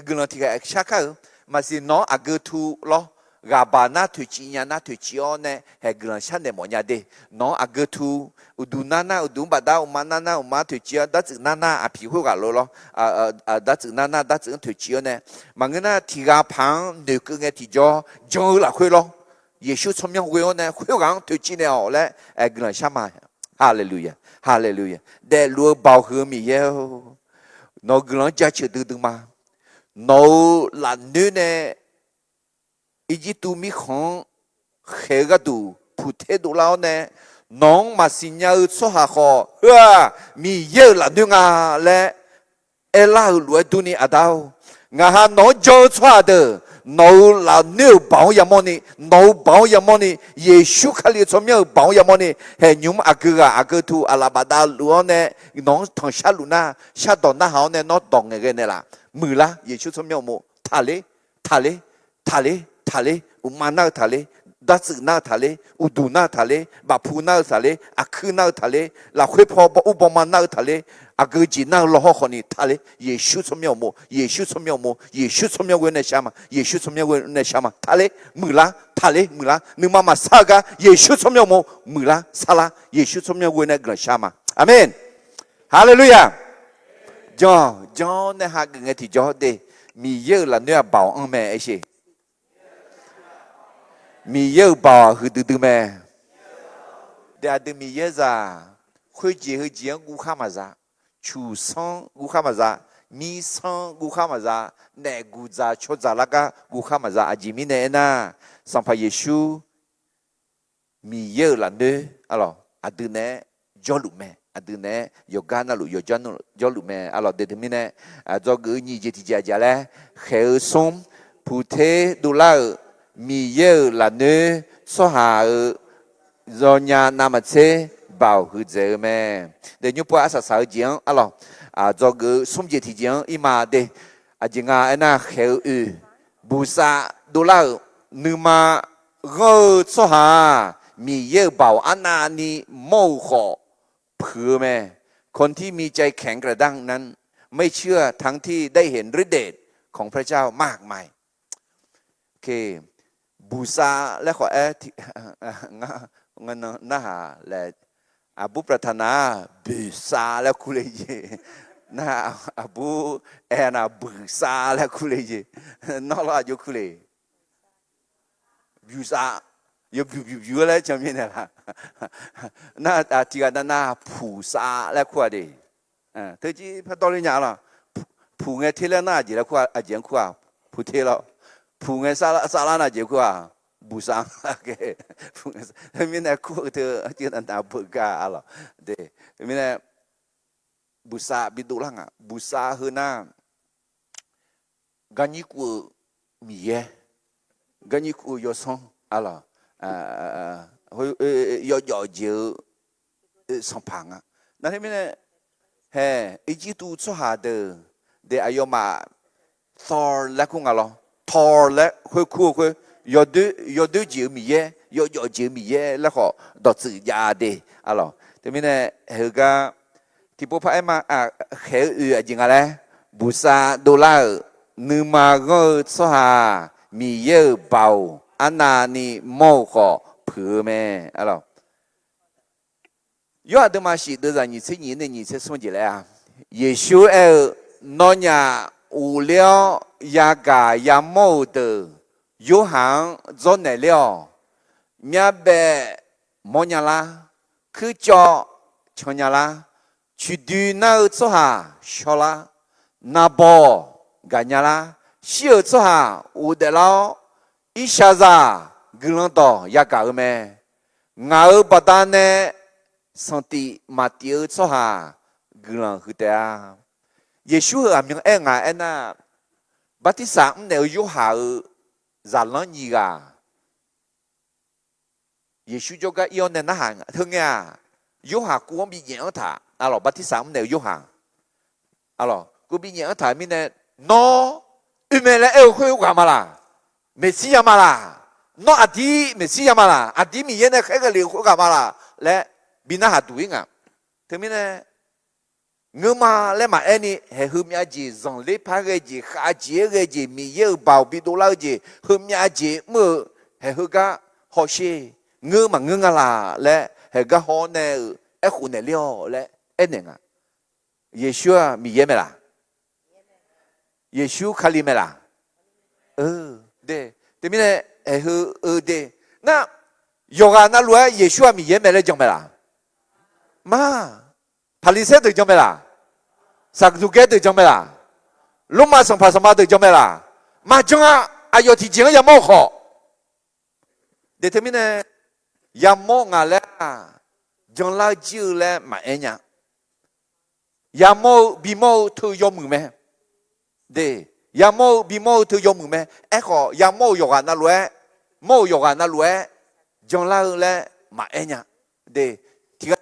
Guiqlanq tiqkhaeq sharkar-eu, maqsiq nawq-anr aqgeu tu lawr, ghaqbaq nar toeqciv nya nar toeqciv-awr nae haeq guiqlanq sharnaeq mawf nya de. Nawq-anr aqgeu tu, uqduq nar nar uqduq-anr bafdav, uqma nar nar uqma toeqciv-awr, dartsuif nar nar aqpiq khoerghaq lof lawr, dartsuif nar nar dartsuif-anr toeqciv-awr nae, maqngeur nar tiq ghaq paq-anr noeqkeuv ngae tiqjawr jan-eu lafkhoer lawr, Yeqsur tsawrmyanr ghoe-awr nae khoerghaq-anr toeqciv naeq-awq laer guiqlanq shar ma. Haleluya, haleluya. Daefluf-eu Baoq huiq-eu Miqyaer-or, nawq-euq guiqlanq-anr jaceuq duidui ma. Nawq-euq lafnoer nae Irjirtuv mirkhanq-anr khaeq-eu gharduq puqter dovlar-awr nae, nawq-anr maqsiq nya-eu tsawrhaq khawf, heu-aq Miqyaer-euq lafnoer nga laer aerlar-euq lof-aer durni, Aqda-or, ngaq ha nawq-anr jan-eu tsawrhaq deuq nawq-euq lafnoer-euq baoq-anr yamawrni, nawq-euq baoq-anr yamawrni, Yeqsur Kali-eu tsawrmyanr-euq baoq-anr yamawrni, haeqnymr aqgeu ghaq aqgeu tu aqlaf bafdav luf-awr nae, nawq-anr tanqshar luf nar, shardawq narhaq-awr nae nawr dawq ngaeqghae naeqlaf. Muiqlar, Yeqsur tsawrmyanr uqmov, taqler, taqler, taqler, taqler, uqma nar-eu taqler, dartsuif nar-eu taqler, uqduq nar-eu taqler, bafpu nar-eu taqler, aqkuir nar-eu taqler, lafkhoer paw ur bawma nar-eu taqler, aqgeu jeq nar-eu lawhawr khawfni taqler, Yeqsur tsawrmyanr uqmov, Yeqsur tsawrmyanr uqmov, Yeqsur tsawrmyanr ghoe nae shar ma, Yeqsur tsawrmyanr ghoe nae shar ma, taqler, muiqlar, taqler, muiqlar, nuima maqsar-eu gar Yeqsur tsawrmyanr uqmov, muiqlar, sarlar, Yeqsur tsawrmyanr ghoe nae guiqlanq shar ma. Aqmeq. Haleluya. Jan, jan-awr nae hageuf ngae tiqjawr de, Miqyaer-euq lafnoer-aq baoq-anr mae aersheq. Miqyaer-euq baoq-aq huiqdui dui mae. De aqdui Miqyaer zaq, khoerjeq heujeq-anr guvkhar maqza, cuqsanr guvkhar maqza, mirsanr guvkhar maqza, naef guqdzaq cawdzaq lar gar guvkhar maqza. Aqjeq mirnae aernar, Sanqpaq Yeqsur Miqyaer-euq lafnoer arlawq aqdui naeq-aer jawrluf mae, aqdui naeq-aer yawqgar navluf yawqjar navluf jawrluf mae arlawq. De teumirnae, dzawgeuf-eu nyiq jeq tiqjeq aqjeq laer, khaeq-eu smr, puqter dovlar-euq Miqyaer-euq lafnoer tsawrhaq-euq yawnya navmaqtser baoq huiqdzaeq-eu mae. De nymr pov arsaq saq-eu jeq-anr arlawq, dzawgeuf-eu smr jeq tiqjeq-anr irma de, aqjeq nga aernar khaeq-eu oeq, buqsav dovlar-euq nuima ghanr-eu tsawrhaq-aq, Miqyaer-euq baoq arnavni mawr-euq khawf puiq-eu mae. คนที่มีใจแข็งกระด้างนั้น ไม่เชื่อทั้งที่ได้เห็นฤทธิ์เดชของพระเจ้ามากมาย Buqsav laer khawf aer, ngar narhaq laer, aqbur ประธานา buqsav laer kur le jeq, nar aqbur aernar buqsav laer kur le jeq, nawr lawr aqjox kur le. Byuqsav, yawbyuq byuq byuq-aer laer can mirnae laq. Nar tiqghaq navnav puqsav laer kur-a de. Teujir par dawrler nya lawq. Puq ngae ter laer nar aqjeq laer kur-a, aqjeq-anr kur-a, puq ter lawr. Puq ngae sar lar nar aqjeq kur-a, buqsav-anr. Mirnae kur-eu teu, aqjeq navnav beugar-a lawq. De, mirnae buqsav bidov lar nga, buqsav heu nar, garnyir kuv-eu Miqyaer, garnyir kuv-eu yawsanr arlawq, yawjawf jeq-eu sanqpaq nga. Nar teumirnae, hae, Irjirtuv tsawrhaq deuq, de aqyawfmaf Thor laer kur nga lawr, Thor laer khoer kur-eu khoer, yawdoer jeq-eu Miqyaer, yawjawf jeq-eu Miqyaer laer khawf dawqtsuif jav de arlawq. Teumirnae, heugar tiqpov paraer ma, khaeq-eu oeq aqjeq nga laer, buqsav dovlar-euq nuima ghanr-eu tsawrhaq-aq, Miqyaer-euq baoq arnavni mawr-euq khawf puiq-eu mae arlawq. Yorhaq deuvma shif deuvzaq nyiq tser nyiq nae nyiq tser smr jeq laer-a, Yeqsur aer-eu, Nawnyaf ghofler-awr yagaq yamawr-euq deuq Yorhaq-anr dzawrnaeq ler-awq. Myavbaef mawrnya lar, kuircawv cannya lar, coiqdoi nar-eu tsawrhaq shawrlar, naqbawq gaqnya lar, shir-euq tsawrhaq ghofdaef lar-awr, irshaqzaq guiqlanq dawq yagaq-eu mae. Ngaq-euq baqdanae sanqtif maqtif-eu tsawrhaq guiqlanq huiq taef-a. Yeqsur-euq aqmyan aer nga aernar, bartirsaq mrnaeq-eu Yorhaq-euq zaqlanr nyiq ghaq Yeqsur jawrgar ir-awr nae narhaq nga. Teungae-aq, Yorhaq kuv-anr binyaef-anr taq arlawq, bartirsaq mrnaeq-eu Yorhaq arlawq, kuv binyaef-anr taq mirnae, Nawr oe mae laer aer-eu khoer ghaq ma laq? Meqsirya ma laq? Nawr aqdir Meqsirya ma laq? Aqdir Miqyaer nae khaerghae lef-eu khoerghaq ma laq laer bi narhaq duq-ir nga. Teumirnae, ngeurma laer maqaer ni, haeq heumyav jeq, zanqler par ghae jeq, khavjeq-aer ghae jeq, Miqyaer-euq baoq bidov lar-eu jeq, heumyav jeq mr-eu haeqheu gar hawsher, ngeur maqngeur nga laq laer haeqgar haw-awr nae-euq aerkhof naeq ler-awq laer aernaeq nga. Yeqsur-aq Miqyaer mae laq? Yeqsur Kali mae laq? De, teumirnae haeqheu-eu de, nar, yawqghaq navluf-aer Yeqsur-aq Miqyaer mae laer jan mae laq? Ma, Paqliqsaer deuq jan mae laq? Saqduqgaer deuq jan mae laq? Lormav sanqpaq sanqma deuq jan mae laq? Maqjan-a. Aqyawf tiqjeq-anr yamawr-eu khawf, de teumirnae yamawr nga laer-aq, janlar-eu jir-eu laer maqaer nya. Yamawr-eu bimawr-eu teu yawmuiq mae. De, yamawr-eu bimawr-eu teu yawmuiq mae. Aerkhawf yamawr-euq yawqghaq navluf-aer, mawr-euq yawqghaq navluf-aer janlar-eu laer maqaer nya. De, tiqghaq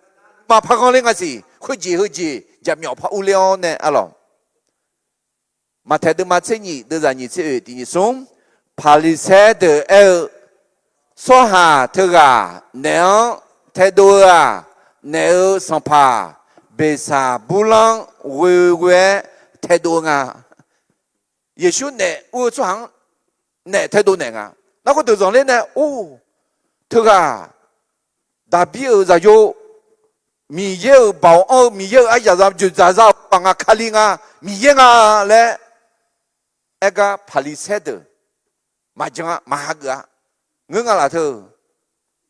ma parghanr ler nga siq, khoerjeq heujeq jaqmyawf par urler-awr nae arlawq. Maqtaeq deuvma tser nyiq deuvzaq nyiq tser oeq tiq nyiq smr, Paqliqsaer deuq aer-eu, tsawrhaq teughaq naef-anr taedov-eu-aq, naef-euq sanqpaq Beqsaqburlanr ghoeghoe-aer taedov-eu nga. Yeqsur naef ur-eu tsawrhaq-anr naef taedov naeq nga. Nar khoerdeuq zanqler nae or, teughaq Daqbir-euq zaqyo, Miqyaer-euq baoq anr-eu, Miqyaer-euq aryaq za dzoeqdzaq za-euq baq nga, Kali nga, Miqyaer nga laer aer gar Paqliqsaer deuq maqjan-a, maqhageuf-a. Ngeur nga laf teu,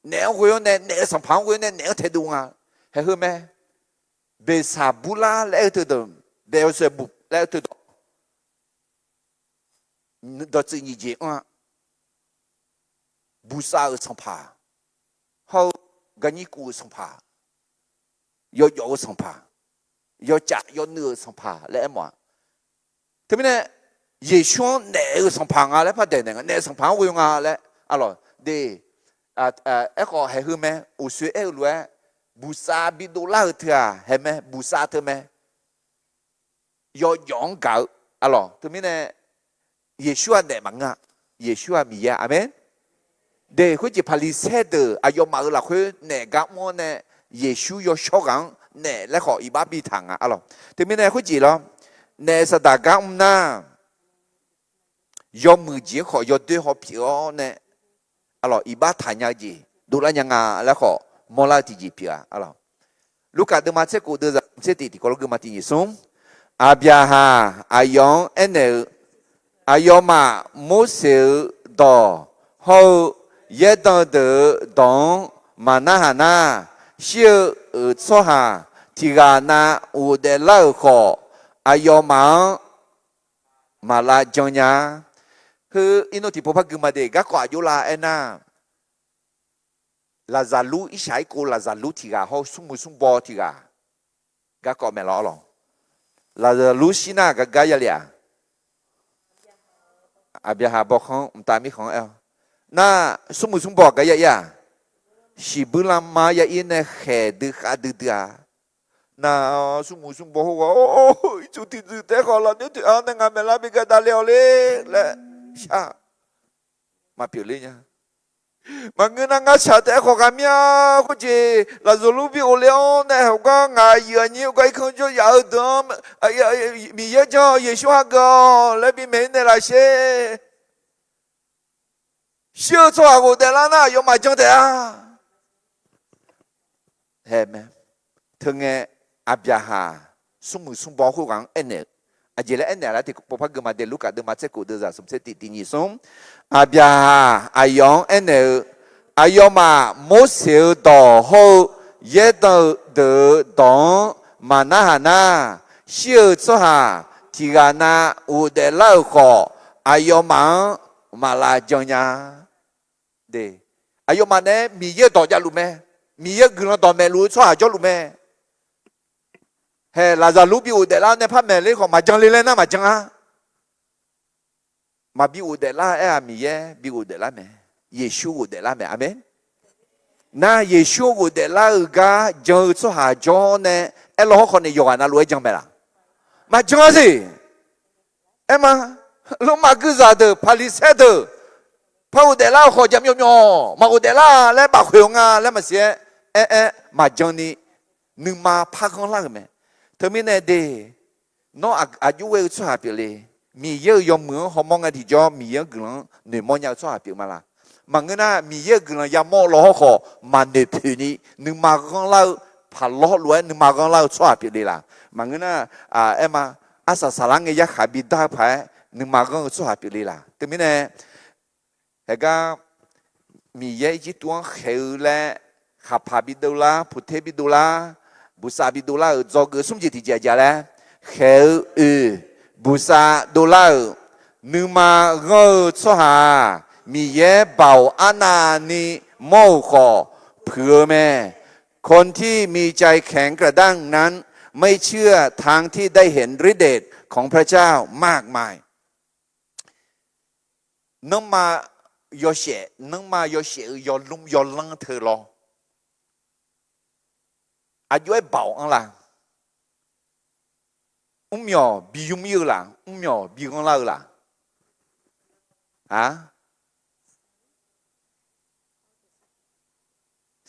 naef-anr ghoe-awr nae, naef-euq sanqpaq-anr ghoe-awr nae naef-anr taedov nga. Haeqheu mae. Beqsaqburlar laer aer-eu teudawq, Beelzebub laer aer-eu teudawq, dawqtsuif nyiq jeq anr-a. Buqsav-euq sanqpaq, hawr-eu gaqnyir kuf-euq sanqpaq, yawjawf-eu sanqpaq, yawcaf yawnuiv-euq sanqpaq laer aermawf-a. Teumirnae Yeqsur-anr naef-euq sanqpaq nga laer par daeq naeq nga, naef sanqpaq-anr ghoe nga laer arlawq de. Aerkhawf haeqheu mae, uqsoe aer-eu lof-aer, buqsav bidov lar-euq teu-aq haeq mae, buqsav teu mae. Yawjawf-anr gaq-eu arlawq. Teumirnae Yeqsur-aq naef maqngeur-a. Yeqsur-aq Miqyaer-a. Aqmeq. De, khoerjeq Paqliqsaer deuq aqyawfmaf-euq lafkhoer naef gar mr-awr nae, Yeqsur yawshawr ghaq-anr naef laer khawf iqbax bitaq nga arlawq. Teumirnae khoerjeq lawr, naef saqdaq gar mr nar, yawmuiq jeq-anr khawf yawdoer haw pyeuf-awr nae arlawq, iqbax taqnya-eu jeq dovlar nya nga laer khawf mawrlar-eu tiqjeq pyeuf-a arlawq. Lurkaf deuvma tser kof deuvzaq tser tiq tiqkawv lawr geuma tiq nyiq smr, Aqbyaqhaq aqyawf-anr aernaeq-eu, aqyawfmaf Morseq-euq dawq hawr-eu yaerdanq deuq-euq dawq-anr maqnarhaq nar, shir-eu tsawrhaq tiq ghaq nav ghofdaef lar-euq khawf, aqyawfmaf-anr maqlav jan nya. Heu irnov tiqpov par gui ma de, garkawv aqjox lar-aer nar, Laqzaqlur, irshaq irkov Laqzaqlur tiq ghaq hawr-eu smrmuiq smrbaw tiq ghaq, garkawv maeq lawr arlawq. Laqzaqlur shir nar gar gar ya le-aq, Aqbyaqhaq bawkhanr mqtav mirkhanq-anr aer-awr, nar smrmuiq smrbaw gar ya ir-aq, shiqbuir lanma ya ir nae khaeq dui khav duidui-a. Nar-awr smrmuiq smrbaw khoerghaq-or, ircuf tiqdzuif taef-aer khawf lafnoer toeq-anr nae ngaq maeqlar bi gar davle-awq le laer shar-aq, maqpyeuf ler nya. Maqngeur nar ngar shaq taef-aer khawf ghaq mir-a. Khoerjeq Laqzaqlur bi ghofle-awr nae hawgar ngaq yuif aqnyir gar irkanr jawr yaf-eu deuq-anr, Miqyaer janr-eu Yeqsur hageuf-awq laer bi maeq-ir naeq laf sher. Shir-eu tsawrhaq ghofdaef lar nar aqyawfmaf jan taef-a. Haeq mae. Teungae, Aqbyaqhaq smrmuiq smrbaw khoerghaq-anr aernaeq-eu, aqjeq laer aernaeq-a laer tiqpov par gui ma de, Lurkaf deuvma tser kof deuvzaq smq tser tiq tiq nyiq smr, Aqbyaqhaq aqyawf-anr aernaeq-eu, aqyawfmaf Morseq-euq dawq hawr-eu yaerdanq-eu deuq-euq dawq-anr maqnarhaq nar, shir-eu tsawrhaq tiq ghaq nav ghofdaef lar-euq khawf, aqyawfmaf-anr maqlav jan nya. Aqyawfmaf naeq-aer Miqyaer-eu dawq javluf mae. Miqyaer-eu guiqlanq dawqmaeq luf-eu tsawrhaq jawrluf mae. Haeq Laqzaqlur bi ghofdaef lar nae par maeq ler khawf maqjan le laer nar maqjan-a. Maqbi ghofdaef lar-eu aer-aq Miqyaer bi ghofdaef lar mae. Yeqsur ghofdaef lar mae. Aqmeq. Nar Yeqsur ghofdaef lar-euq gar jan-eu tsawrhaq jawr nae aerlaw hawrkhawf nae yawqghaq navluf-aer jan mae laq? Maqjan-a siq. Aer ma, Lormav guizaq deuq Paqliqsaer deuq par ghofdaef lar-eu khawf jaqmyawf myawf maqghofdaef lar laer bafkhoeq-eu nga laer maqsiq-aer, aer-aer maqjan ni nuima parghanr lar-euq mae. Teumirnae de, nawr aq, aqjox ghae-eu tsawrhaq pyeufle. Miqyaer-euq yawmuiq-anr hawmawr ngae tiqjawr Miqyaer-anr guiqlanq-anr noeqmawr nya-eu tsawrhaq pyeuf ma laq? Maqngeur nar, Miqyaer-euq guiqlanq yamawr law hawrkhawf maqnoeq poeq ni nuima ghanrlar-eu paq lawr lof-aer nuima ghanrlar-eu tsawrhaq pyeufle laq? Maqngeur nar, aer ma, arsaq saqlar ngae yarkhaq bidar-eu paq-aer nuima ghanr-eu tsawrhaq pyeufle laq? Teumirnae, haegar Miqyaer Irjirtuv-anr khaeq-eu laer, khaqpaq bidov lar, puqter bidov lar, buqsav bidov lar-euq dzawgeuf smr jeq tiqjeq aqjeq laer, khaeq-eu oeq, buqsav dovlar-euq, nuima ghanr-eu tsawrhaq-aq, Miqyaer baoq arnavni mawr-euq khawf puiq-eu mae. คนที่มีใจแข็งกระด้างนั้น ไม่เชื่อทางที่ได้เห็นฤทธิ์เดชของพระเจ้ามากมาย Nanrma yawshaef, nanrma yawshaef-eu yawlmr yawlanr teu lawr, aqjox-aer baoq anr la? Mrmyawq bi ymr ir-eu laq? Mrmyawq bi ghanrlar-eu laq? A,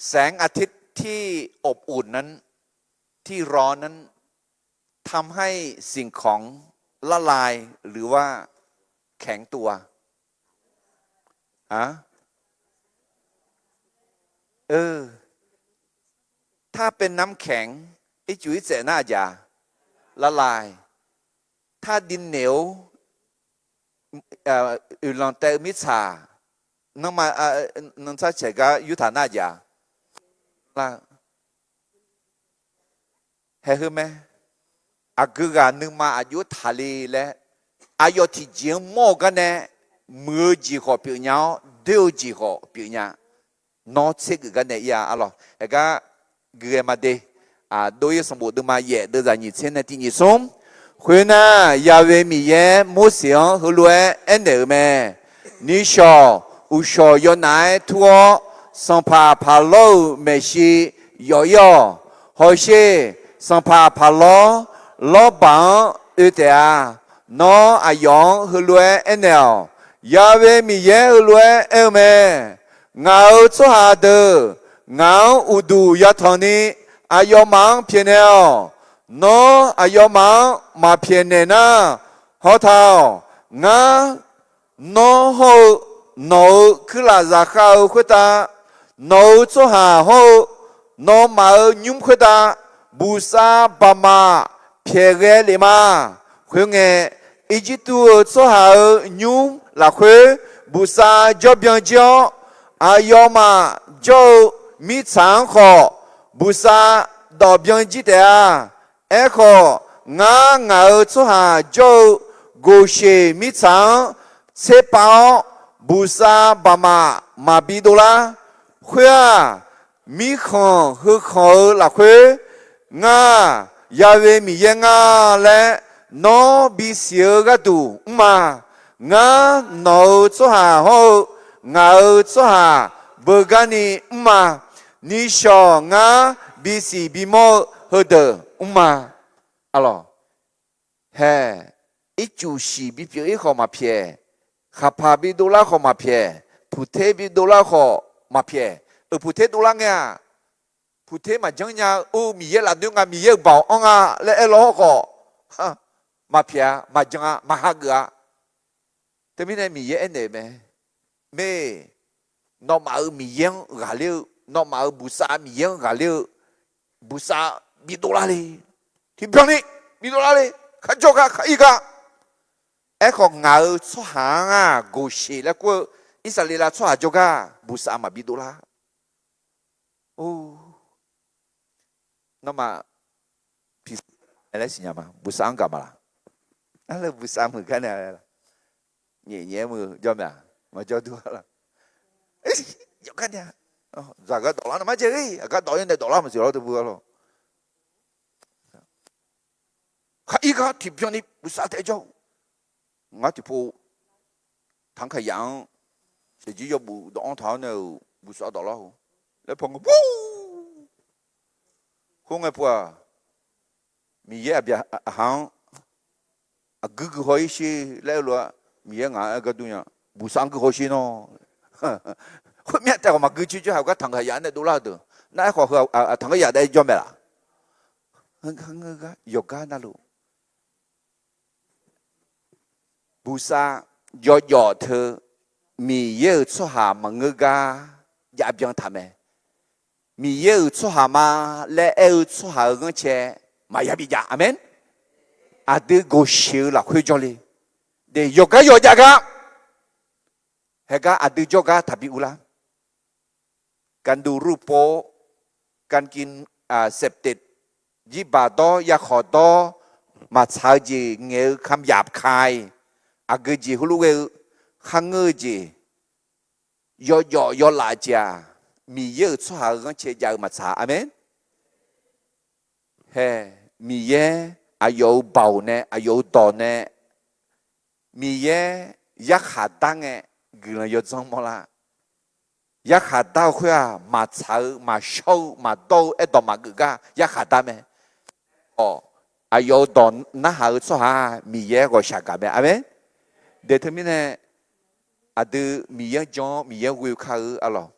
แสงอาทิตย์ที่อบอุ่นนั้น ที่ร้อนนั้น ทำให้สิ่งของละลายหรือว่าแข็งตัว ฮะ เออ ถ้าเป็นน้ำแข็ง ircuf irtsaef nar aqjeq ละลาย ถ้าดินเหนียว uiqlanq taev-eu mirtsaq, nanrma, nanrtsar caeq gar yurtaq nar aqjeq, la, haeq heu mae. Aqgeu ghaq nuima aqjox taqle laer, aqyawf tiqjeq-anr mawr-eu garnae, muiq-eu jeq khawf pyeufnya-awr, doer-eu jeq khawf pyeufnya. Nawr tsergeuf garnae ir-a arlawq. Haegar guiqghae ma de. Dov-ir sanqbof deuvma yaef deuvzaq nyiq tser nae tiq nyiq smr. Khoernar, Ya'we Miqyaer Morseq-anr heulof-aer aernaeq-euq mae. Nishawq uqshawq yawnaf-aer tur-awr, sanqpaq Paqlawr-euq maeqshi yawf ir-awq. Hawsher, sanqpaq Paqlawr, Lawrbaq-anr oe taef-a. Nawr aqyawf-anr heulof-aer aernaeq-awq. Ya'we Miqyaer heulof-aer aer-eu mae. Ngaq-euq tsawrhaq deuq ngaq-anr uqduq yatanq ni aqyawfmaf-anr pyaeqnaeq-awq. Nawr aqyawfmaf-anr maqpyaeqnaeq nar, hawtaq-awq. Ngar nawr hawr-eu nawq-euq kuirlaf zaqkhav-eu khoertav, nawq-euq tsawrhaq hawr-eu nawmaf-euq nymr khoertav, buqsav baqmaf pyaeq ghae lef ma. Khoerngae, Irjirtuv-eu tsawrhaq-euq nymr lafkhoer buqsav jawr byan jir-awr, aqyawfmaf jawr-eu mirtsaq-anr khawf buqsav dawq byan jir taef-a. Aerkhawf, ngar ngaq-euq tsawrhaq jawr-eu Goqsheq mirtsaq-anr tserpav-awr, buqsav baqmaf maqbi dovlar. Khoer-aq, mirkhanq heukhanq-eu lafkhoer, ngar, Ya'we Miqyaer nga laer nawr bisiq-eu gharduq mr ma. Ngar nawq-euq tsawrhaq hawr-eu ngaq-euq tsawrhaq beugar ni mr ma. Nishawq ngar bisiq bimawr-eu heudeuq mr ma. Arlawq, hae, ircuf shiq bipyeuf-ir khawf maqpyaeq, khaqpaq bidovlar khawf maqpyaeq, puqter bidovlar khawf maqpyaeq. Euq puqter dovlar ngae-aq, puqter maqjanr nya-eu, Miqyaer lafnoer nga, Miqyaer-euq baoq anr nga laer aer law hawr khawf, maqpyaeq-a, maqjan-a, maqhageuf-a. Teumirnae Miqyaer aernaeq-eu mae. Mae, nawmaf-euq Miqyaer-anr ghaqler-eu, nawmaf-euq buqsav Miqyaer-anr ghaqler-eu, buqsav bidovlar le. Tiqbyan ni bidovlar le. Kharjawr gar, khar ir gar. Aerkhawf, ngaq-euq tsawrhaq-anr-aq, Goqsheq laer kur-eu Irsaqleqlav tsawrhaq jawrgar buqsav maqbi dovlar. Or, nawmaf piqsir laer siqnya ma, buqsav-anr gaq ma laq? Arlawq, buqsav muiq gar nae, nyaef nyaef-aer muiq jawr mae-aq, maqjawr dur-a laq? Yawqgar nae, zaq gar dawflar nar marjae-ir, aqgar dawf-ir nae dawflar maqsiq lawr teu bu arlawq. Khar ir gar tiqbyan ni buqsav taef jawr-eu. Ngar tiqpov tanqkaqyaf-anr shaqjir yawbuf dawv-anr taq-awr nae-euq buqsav dawflar-eu laer paw nga bur. Khoerngae pov-aq, Miqyaer aqbyaqhaq-anr aqgui guihaw-ir sher laer aer lof-aer, Miqyaer ngaq-anr aer gar dur nya. Buqsav-anr guihaw sher nawr. Khoermyav taef khawf maqgui coer coer haq gar tanqkaqyaf nae dovlar-eu deuq nar, aerkhawf heu tanqkaqyaf daef jawr mae laq? Yawqgar navluf, buqsav yawjawf teu Miqyaer-euq tsawrhaq maqngeur gar jav byan taq mae. Miqyaer-euq tsawrhaq ma laer aer-eu tsawrhaq-euq ghanrcae maqya bijav. Aqmeq. Aqdui gawqsheq-eu lafkhoer jawrle. De, yawqgar yawjav gar, haegar aqdui jawrgar taqbi uvlar. Ganduqrurpov, gankin, septic, jirbaq dawr, yarkhawq dawr, maqtsaq-eu jeq ngaeq-eu kamq yaf ka-iq, aqgeu jeq heulof ghae-eu, kharngeur-eu jeq, yawjawf yawlaf jeq-aq, Miqyaer-euq tsawrhaq-euq ghanrcae jav-eu maqtsaq. Aqmeq. Hae, Miqyaer aqyawf-euq baoq nae, aqyawf-euq dawq nae, Miqyaer yarkhaq dar ngae guiqlanq yawdzanr mawrlar. Yarkhaq dar-eu khoer-aq, maqtsaq-eu, maqshawr-eu, maqdawr-eu, aerdawq maqgeuf gar yarkhaq dar mae. Awq, aqyawf-euq dawq narhaq-eu tsawrhaq Miqyaer ghawqshaq gaq mae. Aqmeq. De teumirnae, aqdui Miqyaer-anr jan-awr Miqyaer ghoe kar-eu arlawq.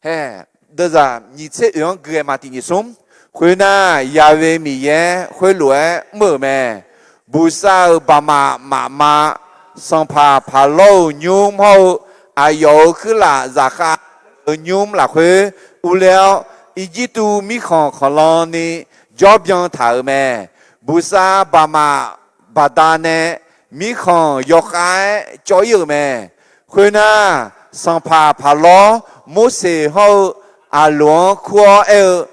Hae, deuvzaq nyiq tser oeq-anr gui-aer ma tiq nyiq smr. Khoernar, Ya'we Miqyaer khoerlof-aer mr-euq mae. Buqsav-euq baqmaf mafma, sanqpaq paqlawr-euq nymr hawr-eu, aqyawf-euq kuirlaf zaqkhav-euq nymr lafkhoer urler-awr, Irjirtuv mirkhanq khanqlan ni jawr byan taq-euq mae. Buqsav baqmaf baqda nae mirkhanq yawkhav-aer cawv-ir-euq mae. Khoernar, sanqpaq paqlawr Morseq hawr-eu Aqloq-anr kur-awr aer-eu,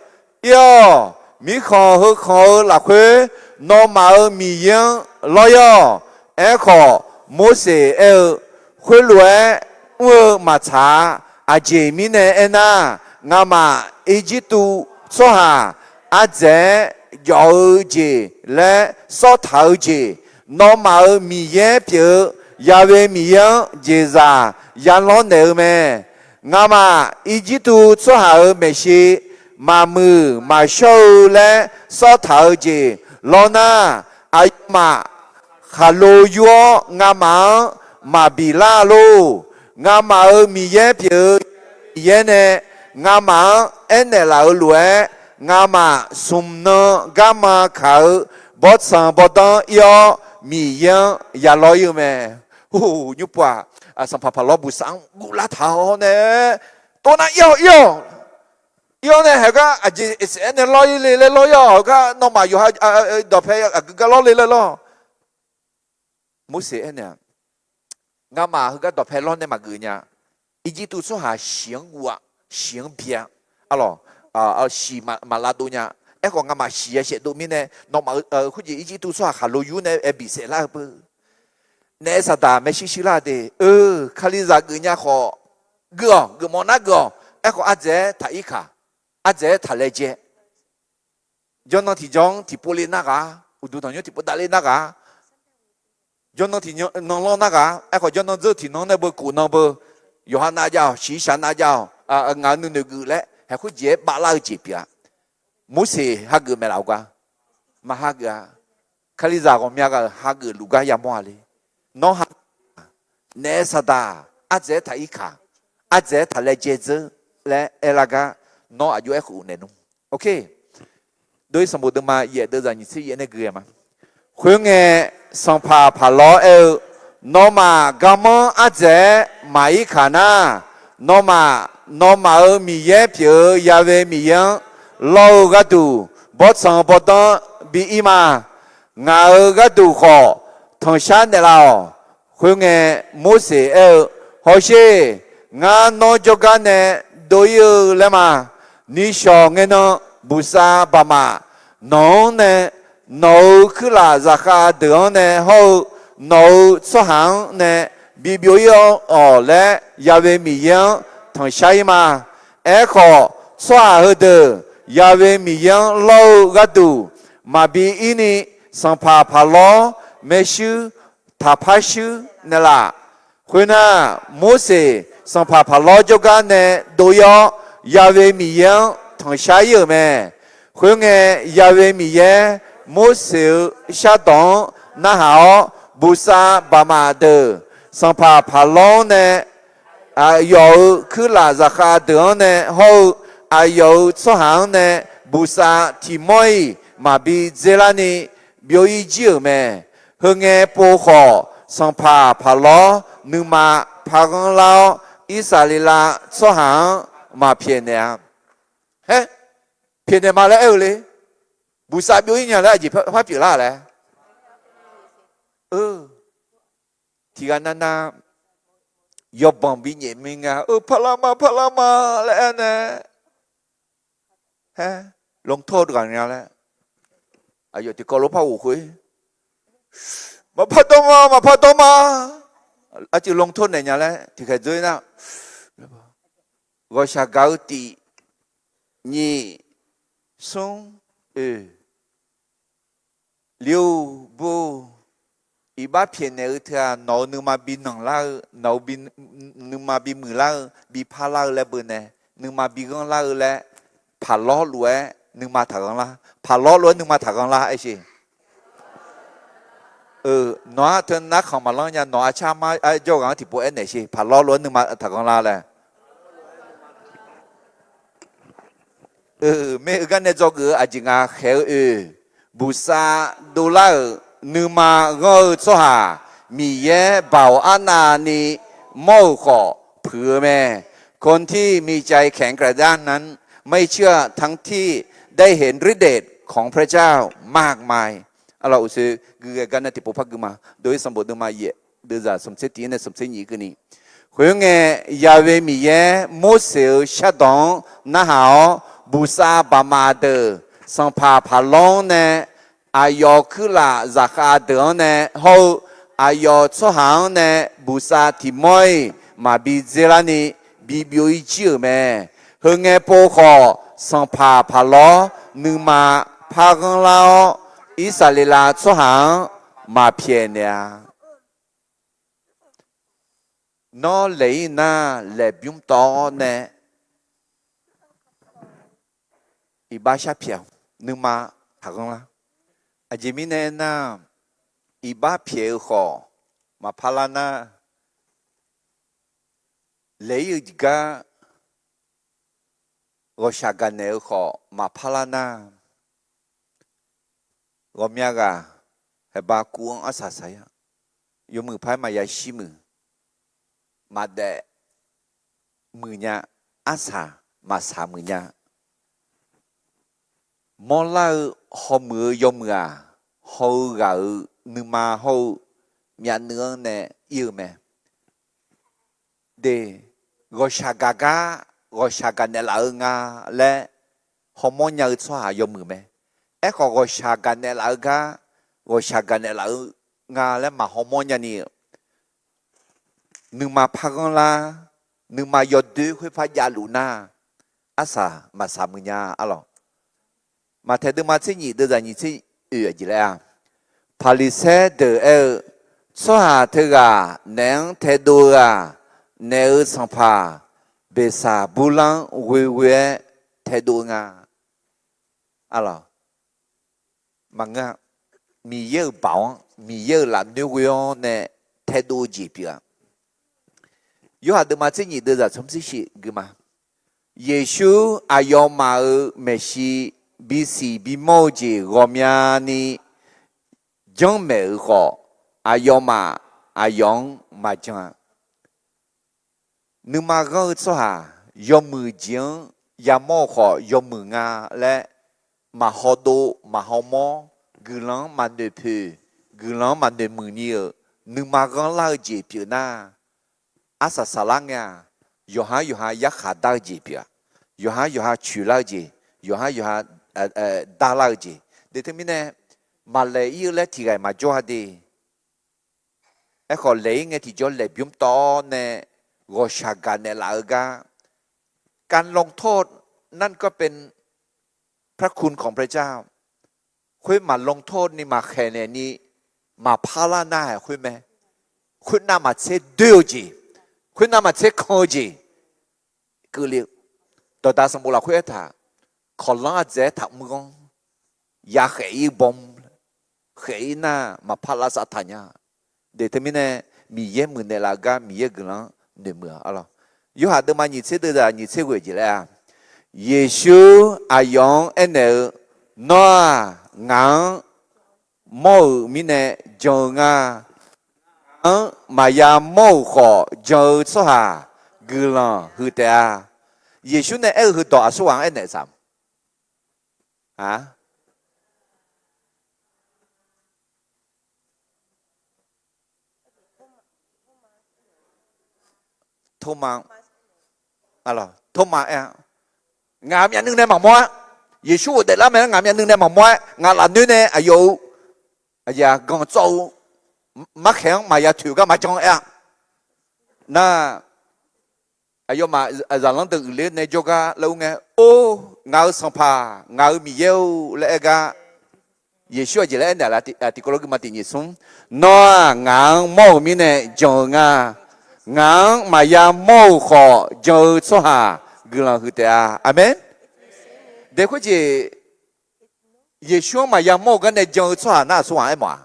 Ir-awq. Mirkhanq heu khanq-eu lafkhoer nawmaf-euq Miqyaer-anr lawr-ir-awq. Aerkhawf, Morseq aer-eu, Khoerlof-aer mr-eu maqtsaq-a. Aqjeq mirnae aernar, ngamaf Irjirtuv tsawrhaq ardzaeq-aer jawf-eu jeq laer sawr taq-eu jeq, nawmaf-euq Miqyaer pyeuf-eu Ya'we Miqyaer-anr jeqzaq ya lawrnaeq-eu mae. Ngamaf Irjirtuv tsawrhaq-euq maeqshi maqmuiq maqshawr-eu laer sawr taq-eu jeq lawr nar, aqyawfmaf khaqlo yur-awr ngamaf-anr maqbi lar lor. Ngamaf-euq Miqyaer pyeuf-eu Miqyaer nae ngamaf-anr aernaeq laf-euq lof-aer, ngamaf smq nan garma kaq-eu bawrtsanq bawrdanr ir-awr, Miqyaer-anr ya lawr-ir-eu mae. Or, nymrpov-aq, sanqpaq paqlawr buqsaq-anr guvlar taq-awr nae, Tov nar ir-awq, ir-awq. Ir-awr nae haegar aqjeq saef-aer nae lawr-ir le laer lawr-ir-awq. Heugar nawmaf yawqha dawqpae aqgeu gar lawr le laer lawr. Morseq aernaeq-aq, Ngamaf heugar dawqpae lawr nae maqgeuf nya. Irjirtuv tsawrhaq shiq-anr guv-a, shiq-anr bi-a. Arlawq, shiq maqlavdov nya. Aerkhawf ngamaf shiq ya shaevdov mirnae, nawmaf khoerjeq Irjirtuv tsawrhaq khaqlo yur nae aer bif saef lar-eu beu. Naef saqdaq maershuir shuir lar de. Eu, Kalizaq geuf nya khawf, geuf-awq, geufmawf nar geuf-awq. Aerkhawf ardzaeq-aer taq ir kaq, ardzaeq-aer taq laejae. Jawrnan tiqjawr-anr tiqpov le nar ghaq, uqduq tanqnymr tiqpov dav le nar ghaq, jawrnan tiqnan lawr nar ghaq. Aerkhawf jawrnan dzeur tiqnan nae beu kof nan beu, yawqha nav jav-awq, shiqshaq nav jav-awq, ngaq-euq nuinoeq geuf laer haeq khoerjeq-aer bavlar-eu jeq pyeuf-a. Morseq hageuf maeqlaf-eu gar, maq hageuf-a. Kalizaq ghawqmya ghaq-euq hageuf luf gar yamawr-a le. Nawr ha, naef saqdaq ardzaeq-aer taq ir kaq, ardzaeq-aer taq laejae dzeur laer aerlar gar, nawr aqjox-aer khof naeq nmr. Dov-ir sanqbof deuvma yaef deuvzaq nyiq tser yaef nae gui-aer ma. Khoerngae, sanqpaq paqlawr aer-eu, Nawmaf garmanr ardzaeq-aer maq ir kaq nar, nawmaf, nawmaf-euq Miqyaer pyeuf-eu Ya'we Miqyaer-anr lawr-eu gharduq bawrtsanq bawrdanr bi ir ma. Ngaq-euq gharduq khawf tanqshar naeqlaf-awq. Khoerngae, Morseq aer-eu, Hawsher, ngar nawr jawrgar nae dov-ir-eu laer ma. Nishawq ngae nan, buqsav baqmaf, nawq-anr nae, nawq-euq kuirlaf zaqkhav deuq-anr nae hawr-eu, nawq-euq tsawrhaq-anr nae bi byov-ir-awq laer Ya'we Miqyaer-anr tanqshar-ir ma. Aerkhawf, tsawrhaq heudeuq Ya'we Miqyaer-anr lawr-eu gharduq maqbi ir ni, sanqpaq paqlawr maershuir taqpar shuir naeqlaf. Khoernar, Morseq sanqpaq paqlawr jawrgar nae dov-ir-awr, Ya'we Miqyaer-anr tanqshar-ir-euq mae. Khoerngae, Ya'we Miqyaer Morseq-euq shardawq-anr narhaq-awr, buqsav baqmaf deuq sanqpaq paqlawr-anr nae, aqyawf-euq kuirlaf zaqkhav deuq-anr nae hawr-eu, aqyawf-euq tsawrhaq-anr nae buqsav tiq mawr-iq maqbi dzerlar ni byov-ir jir-euq mae. Heungae pov khawf, sanqpaq paqlawr nuima parghanr lar-awr, Irsaqleqlav tsawrhaq-anr maqpyaeqnaeq-a. Haer, pyaeqnaeq ma laer aer-eu le. Buqsav byov-ir nya laer aqjeq par pyeuflar laer. Tiqghaq navnav yawbanq binyaef mi nga, eu, parlar ma, parlar ma laer aer nae, haer, ลงโทษ ghaq nga laer, aqyawf tiqkawv lof par ghof khoer, maqpar dawr ma, maqpar dawr ma, arcuiv ลงโทษ naeq nya laer tiqkhaeq dzoer nar, ghawqshaq gaq-eu tif, nyiq, smr, oeq, liur bur, iqbax pyaeqnaeq-eu teu-aq, nawq-euq nuima bi nanqlar-eu, nawq-euq nuima bi muiqlar-eu, bi parlar-eu laer beu nae, nuima bi ghanrlar-eu laer, paqlawr lof-aer nuima taqghanrlar, paqlawr lof-aer nuima taqghanrlar aer sher. Nawq-anr teu narkhanq maqlanr nya, nawq arcar arjawr ghaq-anr tiqpov aernaeq sher, paqlawr lof-aer nuima taqghanrlar laer. Maer-eu gar nae dzawgeuf-eu aqjeq nga khaeq-eu oe, buqsav dovlar-euq nuima ghanr-eu tsawrhaq, Miqyaer baoq arnavni mawr-euq khawf puiq-eu mae. คนที่มีใจแข็งกร้าวนั้นไม่เชื่อทั้งที่ได้เห็นฤทธิ์เดชของพระเจ้ามากมาย Arlawq uqshoe guighae gar nae tiqpov par gui ma. Dov-ir sanqbof deuvma yaef deuvzaq smqtser tiq-ir nae smqtser nyiq keuvni, khoerngae, Yahweh Miqyaer Morseq-euq shardawq-anr narhaq-awr, buqsav baqmaf deuq sanqpaq Paqlawr-anr nae aqyawf kuirlaf zaqkhav deuq-anr nae hawr-eu aqyawf tsawrhaq-anr nae buqsav tiq mawr-iq maqbi dzerlarni bibyov-ir jir-euq mae. Heu ngae pov khawf, sanqpaq Paqlawr nuima parghanr lar-awr, Irsaqleqlav tsawrhaq-anr maqpyaeqnaeq-a. Nawr laeq-ir nar, laeqbymr tawv-awr nae iqbax sharpyaeq-awq, nuima taqghanr lar. Aqjeq mirnae aernar, iqbax pyaeq-eu khawf maqpar lar nar, laeq-ir-eu gar ghawqshaq gaqnaeq-eu khawf maqpar lar nar, ghawqmya ghaq haeqba kuv-anr arsaq saq-ir-a. Yawmuiq paq-aer maqya shir muiq, maqdaef muiq nya, arsaq maqsaq muiq nya. Mawrlar-eu hawmuiq-eu yawmuiq-aq, haw-eu ghaq-euq nuima hawr-eu myavnuiv-anr nae ir-eu mae. De, ghawqshaq gaq gar, ghawqshaq gaqnaeq laf-eu nga laer hawmawr nya-eu tsawrhaq yawmuiq mae. Aerkhawf, ghawqshaq gaqnaeq laf-eu gar, ghawqshaq gaqnaeq laf-eu nga laer maq hawmawr nyani-eu, nuima parghanr lar, nuima yawdoer khoerpar javluf nar, arsaq maqsaq muiq nya arlawq. Maqtaeq deuvma tser nyiq deuvzaq nyiq tser oeq aqjeq laer-a. Paqliqsaer deuq aer-eu, tsawrhaq teughaq naef-anr taedov-eu-aq, naef-euq sanqpaq Beqsaqburlanr ghoeghoe-aer taedov-eu nga. Arlawq, maqngeur-a. Miqyaer-euq baoq-anr, Miqyaer-euq lafnoer ghoe-awr nae taedov-eu jeq pyeuf-a. Yorhaq deuvma tser nyiq deuvzaq tser shif gui ma. Yeqsur aqyawfmaf-euq maeqshi bisiq bimawr-eu jeq ghawqmyani janrmaeq-euq khawf, aqyawfmaf aqyawf-anr maqjan-a. Nuima ghanr-eu tsawrhaq yawmuiq jeq-anr yamawr-eu khawf yawmuiq nga laer maqhaw dov maqhaw mawr, guiqlanq-anr maqnoeq poeq, guiqlanq-anr maqnoeq muiq ni-euq nuima ghanrlar-eu jeq pyeuf nar, arsaq saqlar ngae-aq, yawqhar yawqha yarkhaq dar-eu jeq pyeuf-a. Yawqhar yawqha coeqlar-eu jeq, yawqhar yawqha darlar-eu jeq. De teumirnae, maqlaeq-ir-eu laer tiqghaq-iq maqjawr-a de. Aerkhawf, laeq-ir ngae tiqjawr laeqbymr tawv-awr nae ghawqshaq gaqnaeq laf-eu gar, การลงโทษนั่นก็เป็นพระคุณของพระเจ้า khoer maq ลงโทษ ni maqkhaeq naeq ni maqpar lar nar-aq khoer mae. Khoernav maqtser doer-eu jeq, khoernav maqtser kan-eu jeq keuvle-eu. Dawqdaq sanqbof lafkhoer aertaq, kawqlanr ardzaeq-aer taqmr-anr ya khaef-ir bawm, khaef-ir nar maqpar lavsav taq nya. De teumirnae, Miqyaer muiqnaeq laf-eu gar Miqyaer guiqlanq-anr noeqmuiq-a arlawq. Yorhaq deuvma nyiq tser deuvzaq nyiq tser ghoeq jeq laer-a, Yeqsur aqyawf-anr aernaeq-eu, Nawr-aq ngaq-anr mawr-euq mirnae jan-eu nga. ngaq-anr maqya mawr-euq khawf jan-eu tsawrhaq guiqlanq huiq taef-a. Yeqsur nae aer-eu heudawq aqsur ghaq-anr aernaeq saq-a. Toma, Toma aer-a, ngaq-euq myavnuiv nae maqmawr-a. Yeqsur ghofdaef lar mae laer ngaq-euq myavnuiv nae maqmawr-aer ngaq lafnoer nae aqyawf-euq aqyawf-aq ganq tsawv-eu markhaeq-anr maqya toeq gar maqjan aer-a. Nar, aqyawfmaf zaqlanr deuq uiqler nae jawrgar lar-ur ngae, Or, ngaq-euq Sanqpaq, ngaq-euq Miqyaer-or laer aer gar, Yeqsur aqjeq laer aernaeq laf? Tiqkawv lof guima tiq nyiq smr, Nawr-aq ngaq-anr mawr-euq mirnae jan-eu nga. Ngaq-anr maqya mawr-euq khawf jan-eu tsawrhaq guiqlanq huiq taef-a. Aqmeq. Dae khoerjeq Yeqsur-anr maqya mawr-eu garnae jan-eu tsawrhaq nar aqsur ghaq aermawf-a.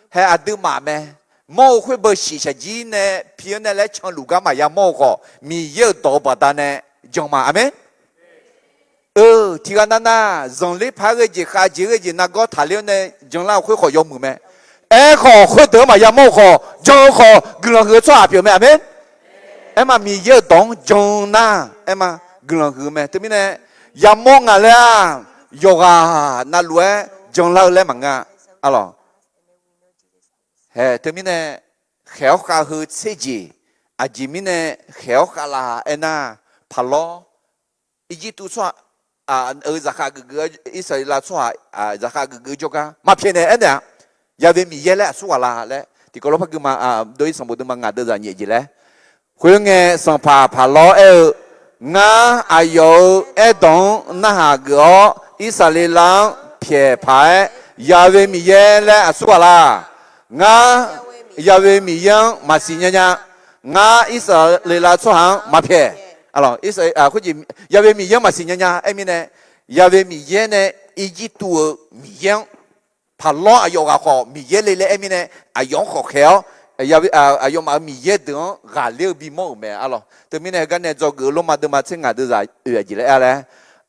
Hae aqduimaf mae. Mawr-eu khoer beu shiqshaq jir nae pi-anr nae laer canluf gar maqya mawr-eu khawf, Miqyaer-euq dawq-eu baqdanae jan ma. Aqmeq. Eu, tiqghaq navnav zanqler paq-aer ghae jeq khavjeq ghae jeq nargawr taqler-awr nae janlar-eu khoer khawf yawmuiq mae. Aerkhawf khoerdeuq-anr maqya mawr-eu khawf jan-eu khawf guiqlanq huiq-eu tsawrhaq pyeuf mae. Aqmeq. Aerma Miqyaer-euq dawq-anr jan nar, aerma guiqlanq huiq-eu mae. Teumirnae yamawr ngaq laer-aq, yawqghaq navluf-aer janlar-eu laer maqngeur-a. Arlawq, hae teumirnae khaeq-awr khav heu tser jeq, aqjeq mirnae khaeq-awr khav la aernar, paqlawr Irjirtuv tsawrhaq-euq zaqkhav geuf geuf-aer, Irsaqleqlav tsawrhaq zaqkhav geuf geuf jawrgar maqpyaeqnaeq aernaeq-a. Yawe Miqyaer laer aqsur ghaq la laer tiqkawv lof par guima dov-ir sanqbof duima ngaq deuv zaq nyaef jeq laer. Khoerngae sanqpaq paqlawr aer-eu, Ngar aqyawf-euq aerdawq-anr narhaq geuf-awr, Irsaqleqlav-anr pyaeq paq-aer, Yawe Miqyaer laer aqsur ghaq la? Ngar Yawe Miqyaer-anr maqsiq nya nya. Ngar Irsaqleqlav tsawrhaq-anr maqpyaeq. Yawe Miqyaer-anr maqsiq nya nya aer mirnae, Yawe Miqyaer nae Irjirtuv-euq Miqyaer-anr, paqlawr aqyawf ghaq khawf Miqyaer le laer aer mirnae, aqyawf-anr khawf khaeq-awr, aqyawfmaf-euq miqyaer deuq-anr ghaqler-eu bimawr-euq mae. Arlawq, teumirnae heugar nae dzawgeuf-eu Lormav deuvma tser ngaq deuv zaq oeq aqjeq laer aer laer,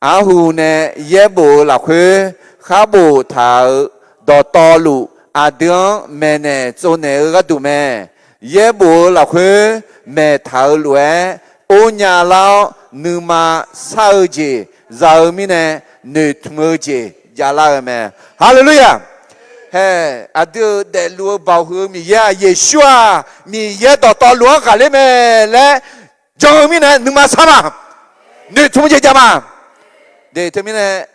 Arhu nae yaerbof-eu lafkhoer khar boftaq-euq dawqtawvluf aqdui-anr maeqnaeq tsovnaeq-eu gharduq mae. Yaerbof-eu lafkhoer maeqtaq-eu lof-aer, ornya lar-awr nuima sar-eu jeq za-eu mirnae, noeqtmq-eu jeq javlar-eu mae. Haleluya! Hae, aqdui-euq daefluf-eu baoq huiq-eu Miqyaer-aq, Yeqsur-aq, Miqyaer dawqtawvluf-anr ghaqler mae laer jan-eu mirnae nuima sar ma. Noeqtmq jeq jav ma. De teumirnae,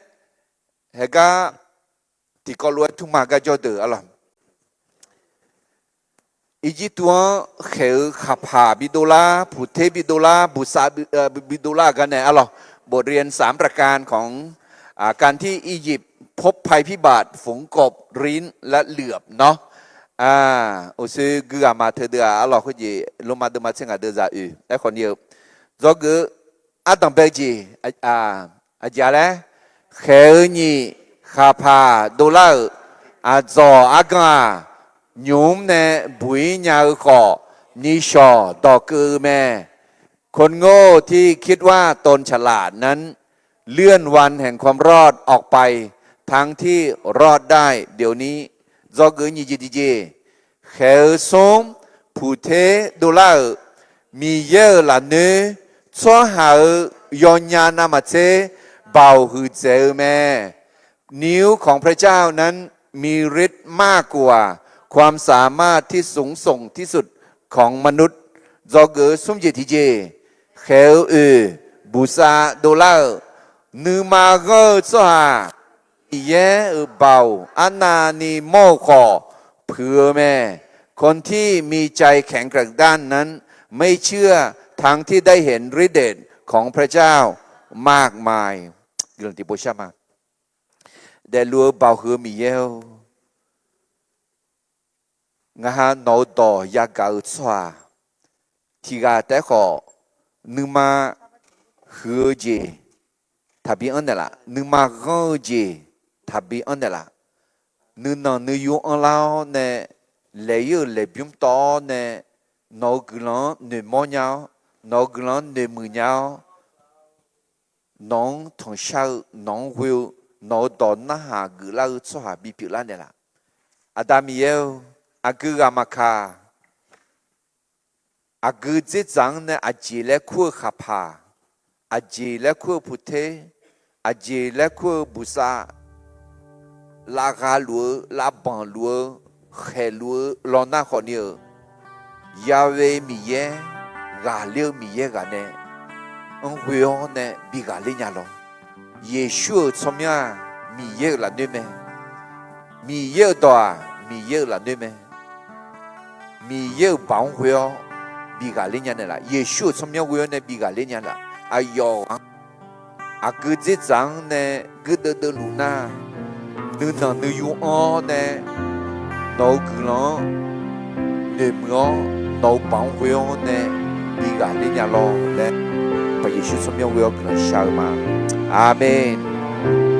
haegar tiqkawv lof-aer tmrma gar jawrdeuq arlawq, Irjirtuv-anr khaeq-eu khaqpaq bidov lar, puqter bidov lar, buqsav bidov lar-euq gar nae arlawq, บทเรียนสามประการของการที่อียิปต์ พบภัยพิบัติ ฝนกบ ริ้น และเหลือบ nawr, uqshoe gui ghaq ma teudeuv-aq arlawq, khoerjeq Lormav deuvma tser ngaq deuv zaq oeq. Aerkhawf ni-eu, dzawgeuf-eu ardanq bae-eu jeq aqjeq-a laer, khaeq-eu nyiq khaqpaq dovlar-euq aqdzawq argan-aq, nymq-mr nae buq-ir nya-eu khawf, nishawq dawqkeuv-eu mae. คนโง่ที่คิดว่าตนฉลาดนั้น เลื่อนวันแห่งความรอดออกไป ทั้งที่รอดได้เดี๋ยวนี้ Dzawgeuf nyiq jeq tiqjeq, khaeq-eu smr, puqter dovlar-euq Miqyaer-euq lafnoer, tsawrhaq-euq yawnya navmaqtser baoq huiqdzaeq-eu mae. นิ้วของพระเจ้านั้นมีฤทธิ์มากกว่าความสามารถที่สูงส่งที่สุดของมนุษย์ Dzawgeuf smr jeq tiqjeq, khaeq-eu oeq, buqsav dovlar-euq nuima ghanr-eu tsawrhaq Miqyaer-euq baoq arnavni mawr-eu khawf puiq-eu mae. คนที่มีใจแข็งกระด้างนั้น ไม่เชื่อทั้งที่ได้เห็นฤทธิ์เดชของพระเจ้ามากมาย Guiqlanq tiqpov shar ma. Daefluf-eu baoq huiq-eu Miqyaer-or, ngaq ha nawq-eu dawq yagaq-eu tsawrhaq tiq ghaq taef-aer khawf, nuima huiq-eu jeq taqbi anr naeqlaf, nuima ghanr-eu jeq taqbi anr naeqlaf, nuinanq nuiyu anrlar-awr nae, laeq-ir-euq laeqbymr tawv-awr nae, nawq-eu guiqlanq-anr noeqmawr nya-awr, nawq-eu guiqlanq-anr noeqmuiq nya-awr, nawq-anr tanqshar-eu, nawq-anr ghoe-eu, nawq-eu dawq narhaq geuflar-eu tsawrhaq bipyeuf lar naeqlaf. Aqda Miqyaer-or, aqgeu ghaq maqkaq, Aqgeu dzerdzaq-anr nae aqjeq laer kur-eu khaqpaq, aqjeq laer kur-eu puqter, aqjeq laer kur-eu buqsav, lavgha luf-eu, lavbanq luf-eu, khaeqluf-eu lawnar khawfni-euq, Ya'we Miqyaer, ghaqler-eu Miqyaer ghaq nae, anr ghoe-awr nae bi ghaqler nya lawr. Yeqsur-euq tsawrmyanr-aq, Miqyaer-euq lafnoer mae. Miqyaer-euq dawq-aq, Miqyaer-euq lafnoer mae. Miqyaer-euq baoq-anr ghoe-awr bi ghaqler nya naeqlaf. Yeqsur-euq tsawrmyanr ghoe-awr nae bi ghaqler nya laf. Aqyawf-anr aqgeu dzerdzaq-anr nae guirdeuv deuvluf nar, nuinanq nuiyu anr-awr nae, nawq-euq guiqlanq-anr noeqmuiq-awr, nawq-euq baoq-anr ghoe-awr nae bi ghaqler nya lawr laer, Sanqpaq Yeqsur tsawrmyanr ghoe-awr guiqlanq shar-eu ma. Aqmeq.